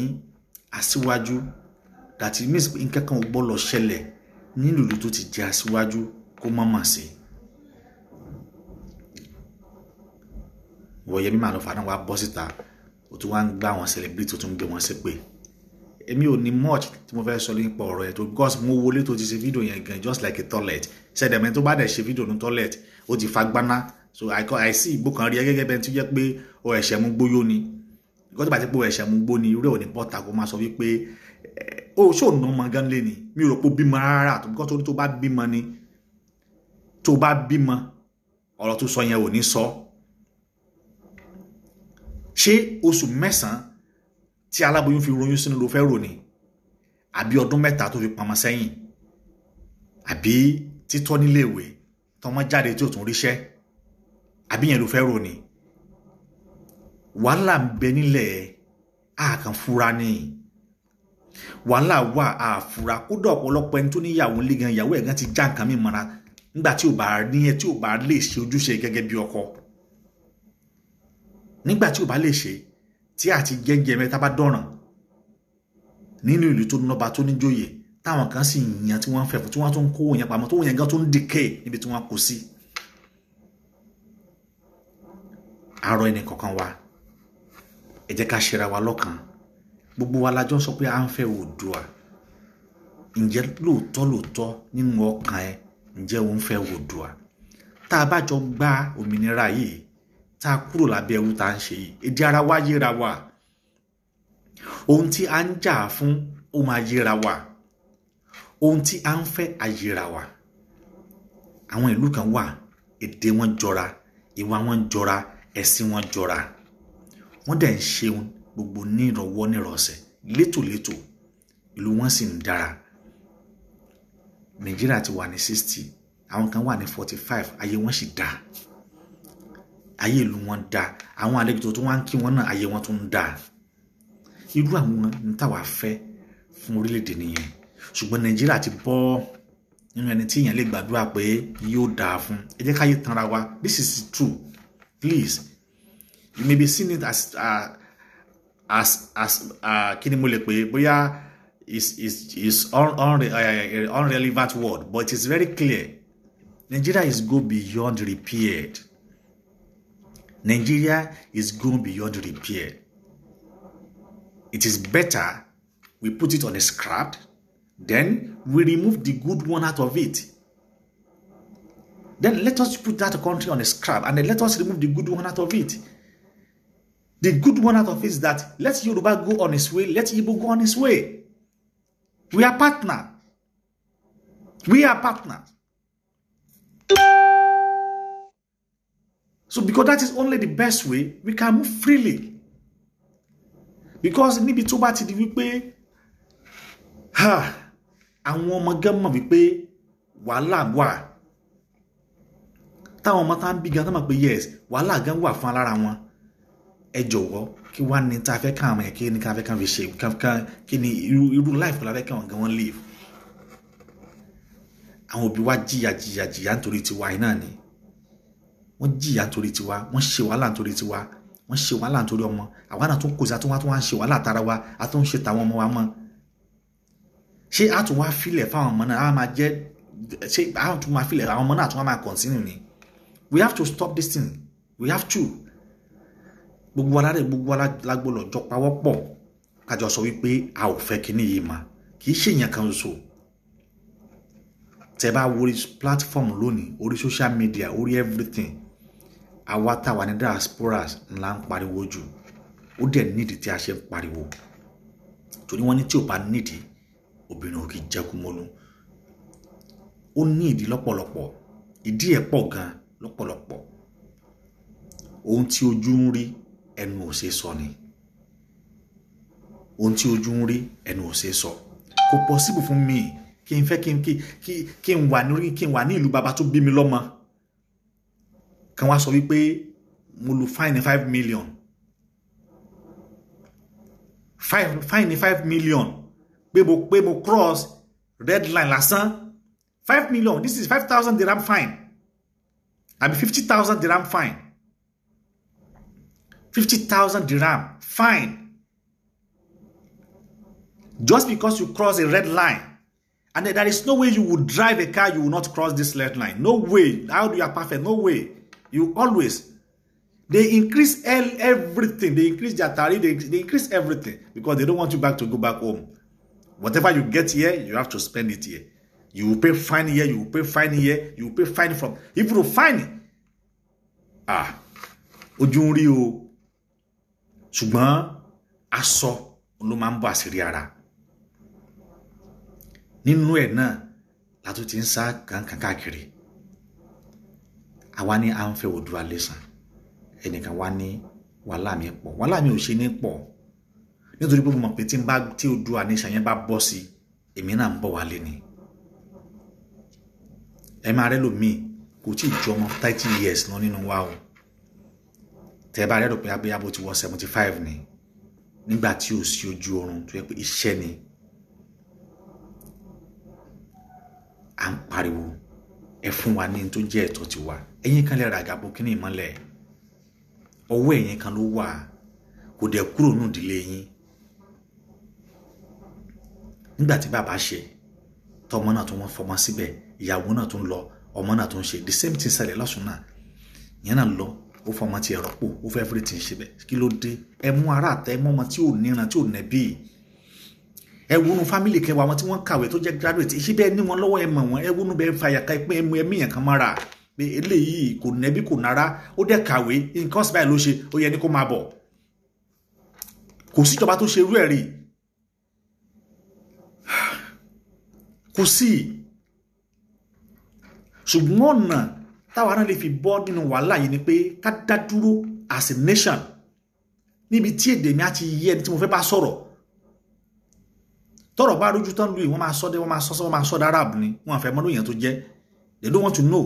aṣíwájú, that means nǹkan kan ò gbọ́dọ̀ ṣẹlẹ̀ nílùú tó ti jẹ́ aṣíwájú kó má mà sí. Wọ́n Yẹmí Màlúfà náà wá bọ́ síta, ó tún wá ń gbá àwọn celebrity, ó tún ń gbé wọn ṣépè. Èmi ò ní much tí mo fẹ́ sọ nípa ọ̀rọ̀ ẹ̀ tó, because mo wọlé tó ti ṣe fídíò yẹn gan just like a toilet. Ṣẹ̀dẹ̀mẹ́ tó bá dẹ̀ ṣe fídíò ní toilet, ó ti fa gbaná. So I see ìgbó kan rí ẹ gẹ́gẹ́ bẹ́ẹ̀ tí ó jẹ́ pé ó ẹ̀ṣẹ̀ mú gbóyó ni. Because tó bá ti pé ó ẹ̀ṣẹ̀ mú gbó ni, irú ẹ̀ ò ní bọ́ta kó máa sọ wípé ó ṣò ná ọmọ gan lé ni. Mi ò rò pé ó bímọ rárá, because tó bá bímọ ni, tó bá bímọ, ọ̀rọ̀ tó sọ yẹn ò ní sọ. Ṣé oṣù mẹ́sàn-án tí aláboyún fi royún sínú ló fẹ́ rò ni? Àbí ọdún mẹ́ta tó fi pamọ́ sẹ́yìn? Àbí títọ́ níléèwé tọmọ jáde tí ò tún ríṣẹ́? Àbí yẹn ló fẹ́ rò ni? Wàhálà ń bẹ nílẹ̀, a kàn fura ni. Wàhálà wà, a fura. Kódà ọ̀pọ̀lọpọ̀ ẹni tó níyàwó ńlé gan, ìyàwó ẹ̀ gan ti já nǹkan mi mọ́ra nígbà tí ò bá ní ẹ, tí ò bá lè ṣe ojúṣe gẹ́gẹ́ bí ọkọ. Nígbà tí ò bá lè ṣe, tí àti jẹ́ńjẹ mẹ́ta bá dọ̀ràn nínú ìlú tó nọba tó níjòyè, táwọn kan sì yan tí wọ́n ń fẹ́ fún, tí wọ́n tún ń kó yẹn pamọ́, tó yẹn gan tó ń decay níbi tí wọ́n kó sí. Àrọ ẹnì kọ̀ọ̀kan wa, ẹ jẹ́ ká ṣera wa lọ́kàn. Gbogbo wa la jọ sọ pé à ń fẹ́ Oòduà. Ǹjẹ́ lóòótọ́ lóòótọ́ nínú ọkàn ẹ, ǹjẹ́ o ń fẹ́ Oòduà? Tá a bá jọ gba òmìnira yìí, tá a kúrò lábẹ́ ẹrú tá a ń ṣe yìí, èdè ara wa yéra wa. Ohun tí a ń jà fún ó máa yéra wa. Ohun tí a ń fẹ́ àyèrà wa. Àwọn ìlú kan wà, èdè wọn jọra, ìwà wọn jọra, ẹ̀sìn wọn jọra. Wọ́n dẹ̀ ń ṣe gbogbo ní ìrọ̀wọ́ nírọ̀sẹ̀, létòlétò, ìlú wọn sì ń dára. Nàìjíríà ti wà ní 60, àwọn kan wà ní 45, ayé wọn sì dáa. Ayé ìlú wọn dáa. Àwọn àlejò tó wá ń kí wọn náà, ayé wọn tún ń dáa. Irú àwọn ń táwa fẹ́ fún orílẹ̀-èdè nìyẹn. Ṣùgbọ́n Nàìjíríà ti bọ́ nínú ẹni tí èèyàn lè gbàdúrà pé yóò dáa fún. Ẹ jẹ́ ká yé tanra wa. This is true. Please, you may be seeing it as kí ni mo lè pè é, bóyá is unrelevant word, but it is very clear. Nigeria is go beyond repair. Nigeria is going beyond repair. It is better we put it on a scrap, then we remove the good one out of it. Then let us put that country on a scrap and then let us remove the good one out of it. The good one out of it is that let Yoruba go on his way, let Igbo go on his way. We are partners. We are partners. So because that is only the best way, we can move freely. Because níbi tó bá ti di wípé àwọn ọmọ gan mọ̀ wípé wàhálà wà. Táwọn ọmọ tá ń bí gan tá mọ̀ pé yes, wàhálà gan wà fún alára wọn. Ẹ jọ̀wọ́, kí wá ní tá a fẹ́ káwọn yẹn, kí ni ká fẹ́ ká fi ṣe, kí ni irú life la fẹ́ káwọn gan wọn live. Àwọn òbí wa jìyà jìyà jìyà nítorí tiwa yìí náà ni. Wọ́n jìyà nítorí tiwa, wọ́n ṣe wàhálà nítorí tiwa, wọ́n ṣe wàhálà nítorí ọmọ. Àwa náà tún kò sí, àtúnwá tún wá ń ṣe wàhálà tara wa, a tún ń ṣe tàwọn ọmọ wa mọ́. Ṣé a tún wá filẹ̀ fáwọn ọmọ náà, a máa jẹ́, ṣé a tún máa filẹ̀ àwọn ọmọ náà tún wá máa continue ni? We have to stop this thing. We have to. Gbogbo wa rẹ̀, gbogbo wa la gbọ́dọ̀ jọ pawọ́ pọ̀ kájọ sọ wípé a ò fẹ́ kíní yìí mà. Kì í ṣe èèyàn kan ṣoṣo. Tẹ́ bá wo orí platform lónìí, orí social media, orí everything, àwa tá wà ní diasporas ńlá ń pariwo jù. Ó dẹ̀ nídìí tí a ṣe ń pariwo. Torí wọ́n ní tí ò bá nídìí, obìnrin ò kì í jẹ́ kúmólú. Ó ní ìdí lọ́pọ̀lọpọ̀. Ìdí ẹ̀ pọ̀ gan lọ́pọ̀lọpọ̀. Ohun tí ojú ń rí, ẹnu ò ṣe sọ ni. Ohun tí ojú ń rí, ẹnu ò ṣe sọ. Kò possible fún mi kí n fẹ́ kí n wà ní, kí n wà ní ìlú bàbá tó bí mi lọ́mọ. Kan wá sọ wípé mo lu fine 5 million. Fine 5 million. Pé mo cross red line lásán. 5 million. This is 5,000 dirham fine. Àbí 50,000 dirham fine. 50,000 dirham fine. Just because you cross a red line. And there is no way you would drive a car, you will not cross this red line. No way. How do you are perfect? No way. You always. They increase everything. They increase their tariff. They increase everything because they don't want you back to go back home. Whatever you get here, you have to spend it here. You will pay fine here. You will pay fine here. You will pay fine from. If you fine, ojú ń rí o. Ṣùgbọ́n aṣọ ló máa ń bọ́ àṣírí ara. Nínú ẹ̀ náà la tún ti ń sá kankan káàkiri. Àwa ní à ń fẹ́ Oòduà nation. Ẹnìkan wá ní wàhálà mi pọ̀. Wàhálà mi ò ṣe ní pọ̀. Nítorí pé mo mọ̀ pé tí Oòduà nation yẹn bá bọ́ sí, èmi náà ń bọ̀ wálé ni. Ẹ máa rẹ́ lòmíì kò tí ì ju ọmọ 30 years lọ nínú wa o. Tẹ́ bá rẹ́ rò pé abẹ́yàbó ti wọ 75 ni. Nígbà tí ò sí ojú oorun tó yẹ pé iṣẹ́ ni. À ń pariwo ẹ fún wa ní tó jẹ́ ẹ̀tọ́ tiwa. Ẹ̀yin kan lè ra àgàbọ̀ kíní ìmọ́lẹ̀. Ọwọ́ ẹ̀yin kan ló wà. Kò dẹ̀ kúrò nínú ìdílé yín. Nígbà tí bàbá ṣe, tọmọ náà tún wọ́n fọmọ síbẹ̀, ìyàwó náà tún lọ, ọmọ náà tún ṣe. The same thing ṣẹlẹ̀ lọ́sùn náà. Ìyẹn náà lọ, ó fọmọ tí ẹ rọ́pò, ó fẹ́ everything ṣe bẹ́ẹ̀. Kí ló dé? Ẹ mú ara àtẹ, ẹ mú ọmọ tí ò níran, tí ò nẹ́bí. Ẹ wọnú family kẹwàá àwọn tí wọ́n kàwé tó jẹ́ graduate, ṣé bẹ́ẹ̀ ní wọn lọ́wọ́, ẹ mọ̀ wọ́n, ẹ wọnú bẹ́ẹ̀ fa àyàká pé ẹ mú ẹmí yẹn kan mọ́ra. Pé eléyìí kò nẹ́bí kò nára, ó dẹ̀ kàwé, nǹkan ọ̀sìn báyìí ló ṣe, ó yẹ ní kó máa bọ̀. Kò síjọba tó ṣe irú ẹ̀ rí. Kò sí. Ṣùgbọ́n ọ̀nà táwa náà lè fi bọ́ nínú wàhálà yìí ni pé ká dá dúró as a nation, níbi tí èdè mi á ti yé ẹni tí mo fẹ́ bá sọ̀rọ̀. Tọ́rọ̀ bá rújú tán lu yìí, wọ́n máa sọ dé, wọ́n máa sọ, wọ́n máa sọ Arab ni, wọ́n àfẹ́ mọ́lú èèyàn tó jẹ́. They don't want to know.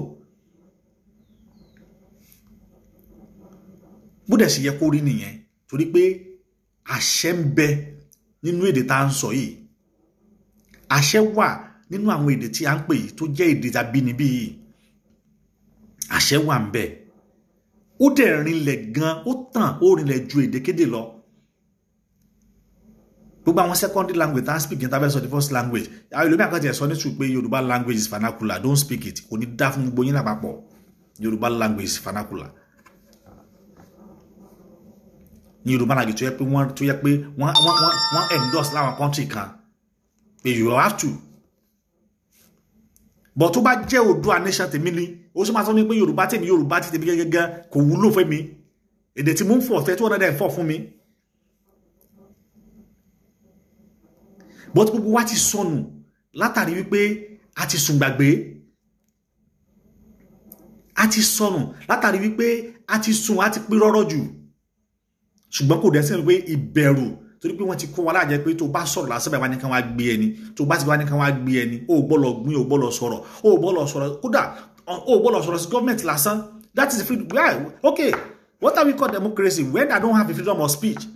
Bó dẹ̀ sì yẹ kó rí nìyẹn, torí pé àṣẹ ń bẹ nínú èdè tá à ń sọ yìí. Àṣẹ wà nínú àwọn èdè tí a ń pè yìí tó jẹ́ èdè tàbínibí yìí. Àṣẹ wà ń bẹ. Ó dẹ̀ rinlẹ̀ gan, ó tàn, ó rinlẹ̀ ju èdèkéde lọ. Gbogbo àwọn secondary language tá a speak yẹn, tá a fẹ́ sọ the first language, àwọn ìlú mi àkàtì ẹ̀ sọ ní tù pé Yorùbá language is vernacular, don't speak it. Kò ní dá fún gbogbo yín lápapọ̀. Yorùbá language is vernacular. Ní Yorùbá language tó yẹ pé wọ́n tó yẹ pé wọ́n endorse láwọn country kan pé you have to. But tó bá jẹ́ Oòduà nation tèmi ni, ó sì máa sọ ní pé Yorùbá tèmi, Yorùbá ti tèmi gẹ́gẹ́ kò wúlò fún mi. Èdè tí mo ń fọ̀ fẹ́ tí wọ́n náà dẹ̀ ń fọ̀ fún mi. But gbogbo wa ti sọnù látàrí wípé a ti sùn gbàgbé. A ti sọnù látàrí wípé a ti sùn, a ti pín rọ́rọ́ jù. Ṣùgbọ́n kò dẹ̀ sí wípé ìbẹ̀rù, torí pé wọ́n ti kó wa láàjẹ́ pé tó bá sọ̀rọ̀ lásán báyìí, wá ní kán wá gbé ẹni. Tó bá ti wá ní kán wá gbé ẹni, ó gbọ́dọ̀ gbìn, ó gbọ́dọ̀ sọ̀rọ̀, ó gbọ́dọ̀ sọ̀rọ̀, kódà ó gbọ́dọ̀ sọ̀rọ̀ sí gọ́ọ̀mẹ̀ntì lásán. That is the freedom. Yeah, okay, what are we call democracy when I don't have the freedom of speech?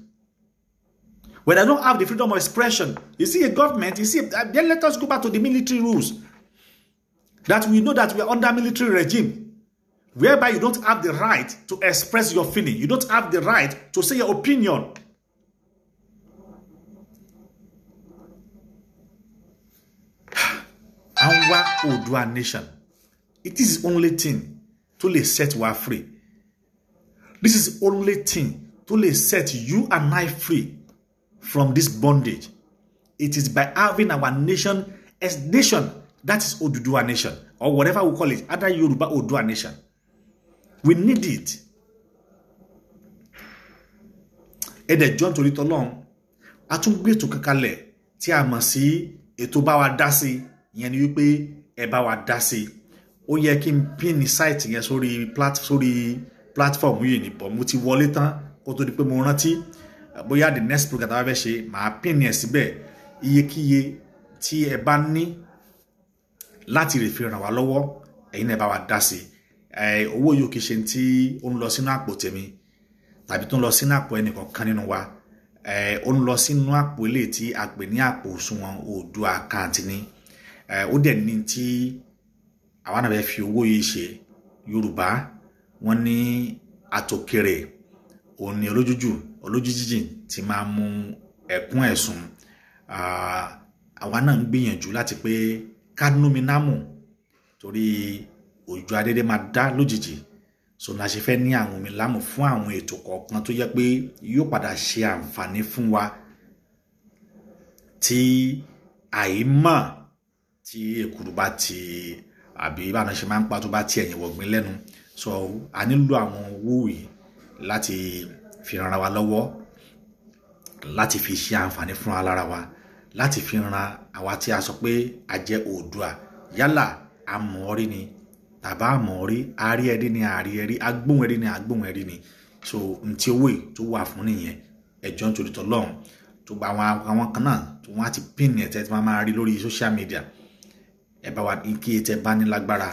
When I don't have the freedom of expression? You see a government, you see, then let us go back to the military rules. That we know that we are under military regime, whereby you don't have the right to express your feeling. You don't have the right to say your opinion. Our Oòduà nation. It is the only thing to lè set wa free. This is the only thing to lè set you and I free from this bondage. It is by having our nation as nation, that is Oduduwa nation, or whatever we call it, either Yoruba Oduduwa nation. We need it. Ẹ̀dẹ̀ John torí tọ́lọ́run, a tún gbé ètò kankanlẹ̀ tí a mọ̀ sí ètò bá wa dá sí, ìyẹn ni wípé ẹ bá wa dá sí. Ó yẹ kí n pin site yẹn sórí platform yìí ni, but mo ti wọlé tán kó tó di pé mo rántí. Bóyá the next program tá a bá fẹ́ ṣe, màá pin ẹ̀ síbẹ̀. Iyekíye tí ẹ bá ní láti lè fi ràn wá lọ́wọ́, ẹ̀yin náà ẹ bá wa dá sí. Owó yóò kì í ṣe tí ó ń lọ sínú àpò tèmi tàbí tó ń lọ sínú àpò ẹnìkọ̀ọ̀kan nínú wa. Ó ń lọ sínú àpò ilé tí a pè ní àpò òṣùwọ̀n Oòduà account ni. Ó dẹ̀ ní tí àwa náà fẹ́ fi owó yìí ṣe. Yorùbá wọ́n ní àtòkèrè òun ni olójújíjìn ti máa mú ẹ̀kún ẹ̀sùn. Àwa náà ń gbìyànjú láti pé ká nómi námù, torí òjò adédé máa dá lójijì. So la ṣe fẹ́ ní àwọn omi lámù fún àwọn ètò kọ̀ọ̀kan tó yẹ pé yóò padà ṣe àǹfààní fún wa tí àìmọ̀ tí èkuru bá ti àbí báwọn ṣe máa ń pa tó bá ti ẹ̀yìn wọ̀gbìn lẹ́nu. So a nílò àwọn owó yìí láti fi ran ara wa lọ́wọ́, láti fi ṣe àǹfààní fún alára wa, láti fi ran àwa tí a sọ pé a jẹ́ Oòduà, yálà a mọ̀ ọ́ rí ni tàbá a mọ̀ ọ́ rí, a rí ẹrí ni, a rí ẹrí, agbóhùn ẹrí ni, agbóhùn ẹrí ni. So ntí owó yìí tó wà fún nìyẹn. Ẹjọ́ nítorí tọ́lọ́run, tó bá àwọn kan náà tó wọ́n á ti pín ẹ̀ tẹ́ tí wọ́n máa rí lórí social media, ẹ bá wa kí tẹ bá ní lágbára,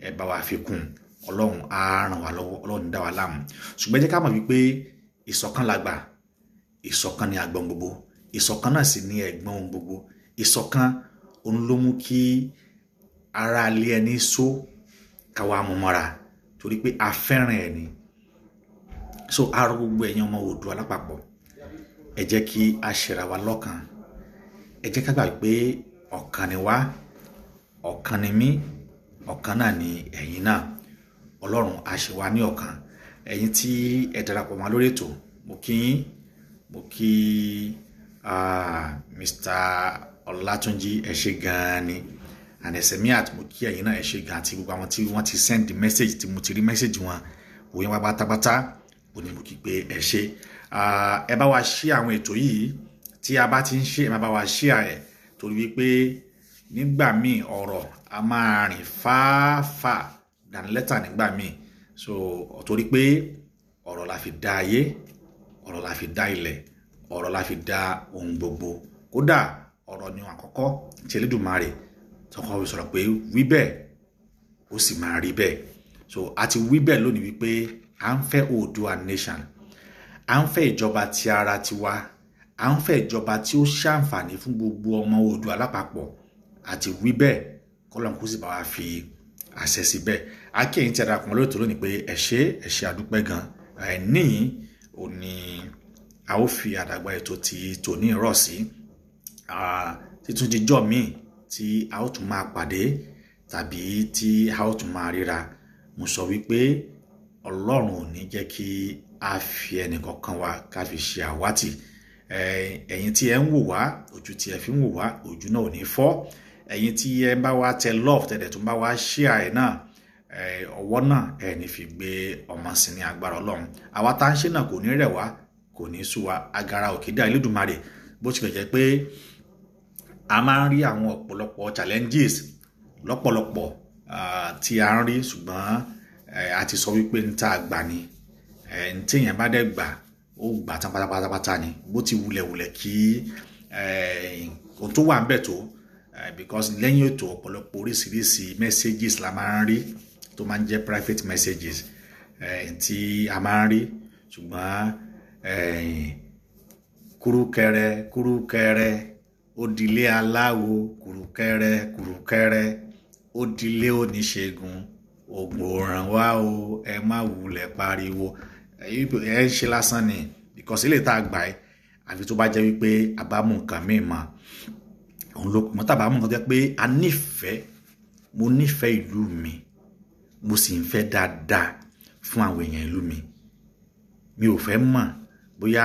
ẹ bá wa fi kún. Ọlọ́run á ràn wá lọ́wọ́, Ọlọ́run dá wa láàmú. Ṣùgbọ́n ẹ jẹ́ ká mọ̀ wípé ìṣọ̀kan làgbà, ìṣọ̀kan ni àgbọ̀n gbogbo, ìṣọ̀kan náà sì ni ẹ̀gbọ́n ohun gbogbo. Ìṣọ̀kan òun ló mú kí ara ilé ẹni só káwa mú mọ́ra, torí pé a fẹ́ràn ẹni. So a rọ gbogbo ẹ̀yin ọmọ Oòduà lápapọ̀, ẹ jẹ́ kí a ṣera wa lọ́kan. Ẹ jẹ́ ká gbà pé ọ̀kan ni wá, ọ̀kan ni mí, ọ̀kan náà ni ẹ̀yin náà. Ọlọ́run á ṣe wá ní ọ̀kan. Ẹ̀yin tí ẹ darapọ̀ mọ́ lórí ètò, mo kí yín, mo kí Mr. Ọlátúnjí, ẹ ṣé gan-an ni. And Esemiat, mo kí ẹ̀yin náà, ẹ ṣé gan-an, àti gbogbo àwọn tí wọ́n ti send message, tí mo ti rí message wọn òye wá pátápátá, ó ní mo kí pé ẹ ṣé. Ẹ bá wa share àwọn ètò yìí tí a bá ti ń ṣe, ẹ má bá wa share ẹ̀ Torí wípé nígbà míì ọ̀rọ̀ a máa rìn fáfà than lẹ́tà nígbà míì. So torí pé ọ̀rọ̀ la fi dá ayé, ọ̀rọ̀ la fi dá ilẹ̀, ọ̀rọ̀ la fi dá ohun gbogbo. Kódà ọ̀rọ̀ ni àkọ́kọ́ tí Elédùmarè tọkọ fi sọ̀rọ̀ pé wí bẹ́ẹ̀ ó sì máa rí bẹ́ẹ̀. So a ti wí bẹ́ẹ̀ lónìí wípé à ń fẹ́ Oòduà nation, à ń fẹ́ ìjọba ti ara tiwa, à ń fẹ́ ìjọba tí ó ṣàǹfààní fún gbogbo ọmọ Oòduà lápapọ̀. Àti wí bẹ́ẹ̀, kọ́lọ́n kó sì bá wa fi àṣẹ sí bẹ́ẹ̀. A kí ẹ̀yin tí a darapọ̀ lórí ètò lónìí pé ẹ ṣé, ẹ ṣé, àdúpẹ́ gan. Ẹ níyìn ò ní a ó fi àdàgbà ètò ti tòní rọ̀ sí títún dijọ́ míì tí a ó tún máa pàdé tàbí tí a ó tún máa ríra. Mo sọ wípé Ọlọ́run ò ní jẹ́ kí a fi ẹnìkankan wa ká fi ṣe àwátì. Ẹ̀yin tí ẹ ń wò wá, ojú tí ẹ fi ń wò wá, ojú náà ò ní fọ́. Ẹ̀yin tí ẹ ń bá wa tẹ love, tẹ̀dẹ̀ tó ń bá wa share ẹ̀ náà, ọwọ́ náà ẹ ní fi gbé ọmọ sí ní agbára Ọlọ́run. Àwa tá ń ṣe náà kò ní rẹ̀ wá, kò ní sú wa. Agara òkè dá Elédùmarè. Bó tilẹ̀ jẹ́ pé a máa ń rí àwọn ọ̀pọ̀lọpọ̀ challenges lọ́pọ̀lọpọ̀ tí a ń rí, ṣùgbọ́n a ti sọ wípé ń tá a gbà ni, ń tí èèyàn bá dẹ̀ gbà ó gbà tán pátápátá ni. Bó ti wulẹ̀wulẹ̀ kí ohun tó wà ń bẹ̀ tó, because lẹ́yìn ètò ọ̀pọ̀lọpọ̀ oríṣiríṣi messages la máa ń rí tó máa ń jẹ́ private messages tí a máa ń rí. Ṣùgbọ́n kúrúkẹrẹ kúrúkẹrẹ ó dilé aláwo, kúrúkẹrẹ kúrúkẹrẹ ó dilé oníṣègùn, ògùn ò ràn wá o, ẹ má wulẹ̀ pariwo. Ẹ ń ṣe lásán ni, because ilé tá a gbà ẹ àfi tó bá jẹ́ wípé a bá mú nǹkan míì mọ́ òun ló mọ́, tàbá mú nǹkan tó jẹ́ pé a nífẹ̀ẹ́. Mo nífẹ̀ẹ́ ìlú mi, mo sì ń fẹ́ dáadáa fún àwọn èèyàn ìlú mi. Mi ò fẹ́ mọ̀ bóyá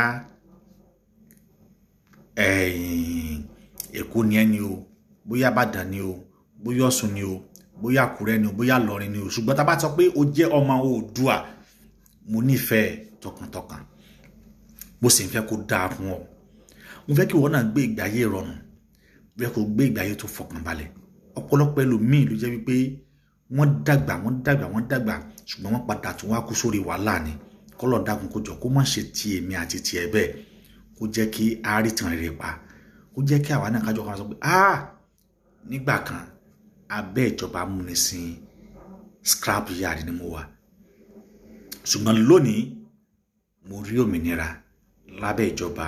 Èkó ni ẹ ni o, bóyá Ìbàdàn ni o, bóyá Ọ̀ṣun ni o, bóyá Àkúrẹ́ ni o, bóyá Ìlọrin ni o. Ṣùgbọ́n tá a bá sọ pé o jẹ́ ọmọ Oòduà, mo nífẹ̀ẹ́ tọkàntọkàn, mo sì ń fẹ́ kó dáa fún ọ. Mo fẹ́ kí ìwọ náà gbé ìgbé ayé ìrọ̀rùn, mo fẹ́ kó gbé ìgbé ayé tó fọkànbalẹ̀. Ọ̀pọ̀lọpọ̀ ẹlòmíì ló jẹ́ wípé wọ́n dàgbà, wọ́n dàgbà, wọ́n dàgbà, ṣùgbọ́n wọ́n padà tún wá kú sórí wàhálà ni. Kọ́lọ̀ dákun kó jọ kó má ṣe ti èmi àti tiẹ̀ bẹ́ẹ̀, kó jẹ́ kí a rí tàn rere pa, kó jẹ́ kí àwa náà kájọ kan sọ pé ah, nígbà kan abẹ́ ìjọba amúnisìn scrap yard ni mo wà, ṣùgbọ́n lónìí mo rí òmìnira lábẹ́ ìjọba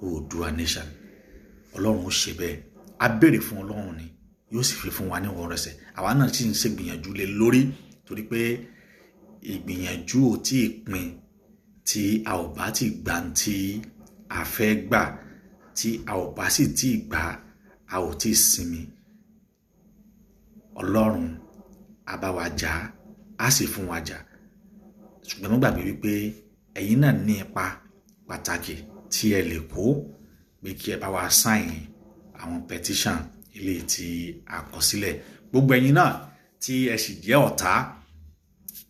Oòduà nation. Ọlọ́run ó ṣe bẹ́ẹ̀. A béèrè fún Ọlọ́run ni, yóò sì fi fún wa ní ìrọ̀rùn. Àwa náà sì ń ṣègbìyànjú lé lórí, torí pé ìgbìyànjú ò tí ì pin tí a ò bá ti gbà tí a fẹ́ gbà, tí a ò bá sì tí ì gbà, a ò tí ì sinmi. Ọlọ́run á bá wa jà, á sì fún wa jà. Ṣùgbọ́n mo gbàgbé wípé ẹ̀yin náà ní ipa pàtàkì tí ẹ lè kó pé kí ẹ bá wa sign àwọn petition ilé tí a kọ sílẹ̀. Gbogbo ẹ̀yin náà tí ẹ sì jẹ́ ọ̀tá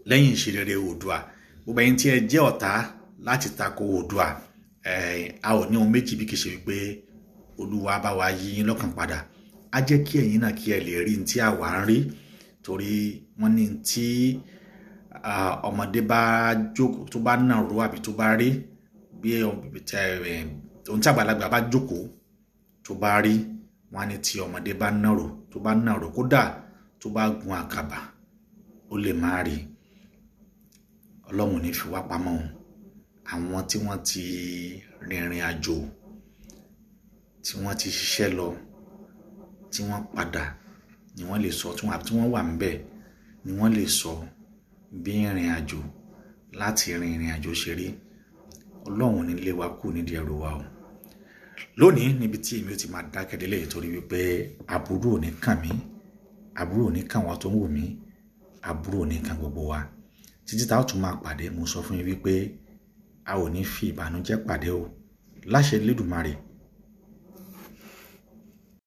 lẹ́yìn ìṣerere Oòduà, gbogbo ẹ̀yin tí ẹ jẹ́ ọ̀tá láti tako Oòduà, a ò ní ohun méjì bí kì í ṣe wípé Olúwa bá wa yí yín lọ́kàn padà. Á jẹ́ kí ẹ̀yin náà kí ẹ lè rí ní tí àwa ń rí, torí wọ́n ní tí ọmọdé bá jókòó tó bá nàró àbí tó bá rí bí ohun tí àgbàlagbà bá jókòó tó bá rí, wọ́n á ní tí ọmọdé bá nàró tó bá nàró kódà tó bá gun àkàbà ó lè má rí. Ọlọ́run ò ní fi wá pamọ́ o. Àwọn tí wọ́n ti rìnrìn àjò, tí wọ́n ti ṣiṣẹ́ lọ, tí wọ́n padà ni wọ́n lè sọ, tí wọ́n wà níbẹ̀ ni wọ́n lè sọ bí ìrìn àjò láti rin ìrìn àjò ṣe rí. Ọlọ́run ò ní lé wa kú nídìí ẹrù wa o. Lónìí níbi tí èmi ò ti máa dákẹ́ délé, torí wípé aburú ò ní kàn mí, aburú ò ní kàn wọ́n tó ń wù mí, aburú ò ní kàn gbogbo wa. Títí tá a ó tún máa pàdé, mo sọ fún yín wípé a ò ní fi ìbànújẹ́ pàdé o. Láṣẹ Elédùmarè.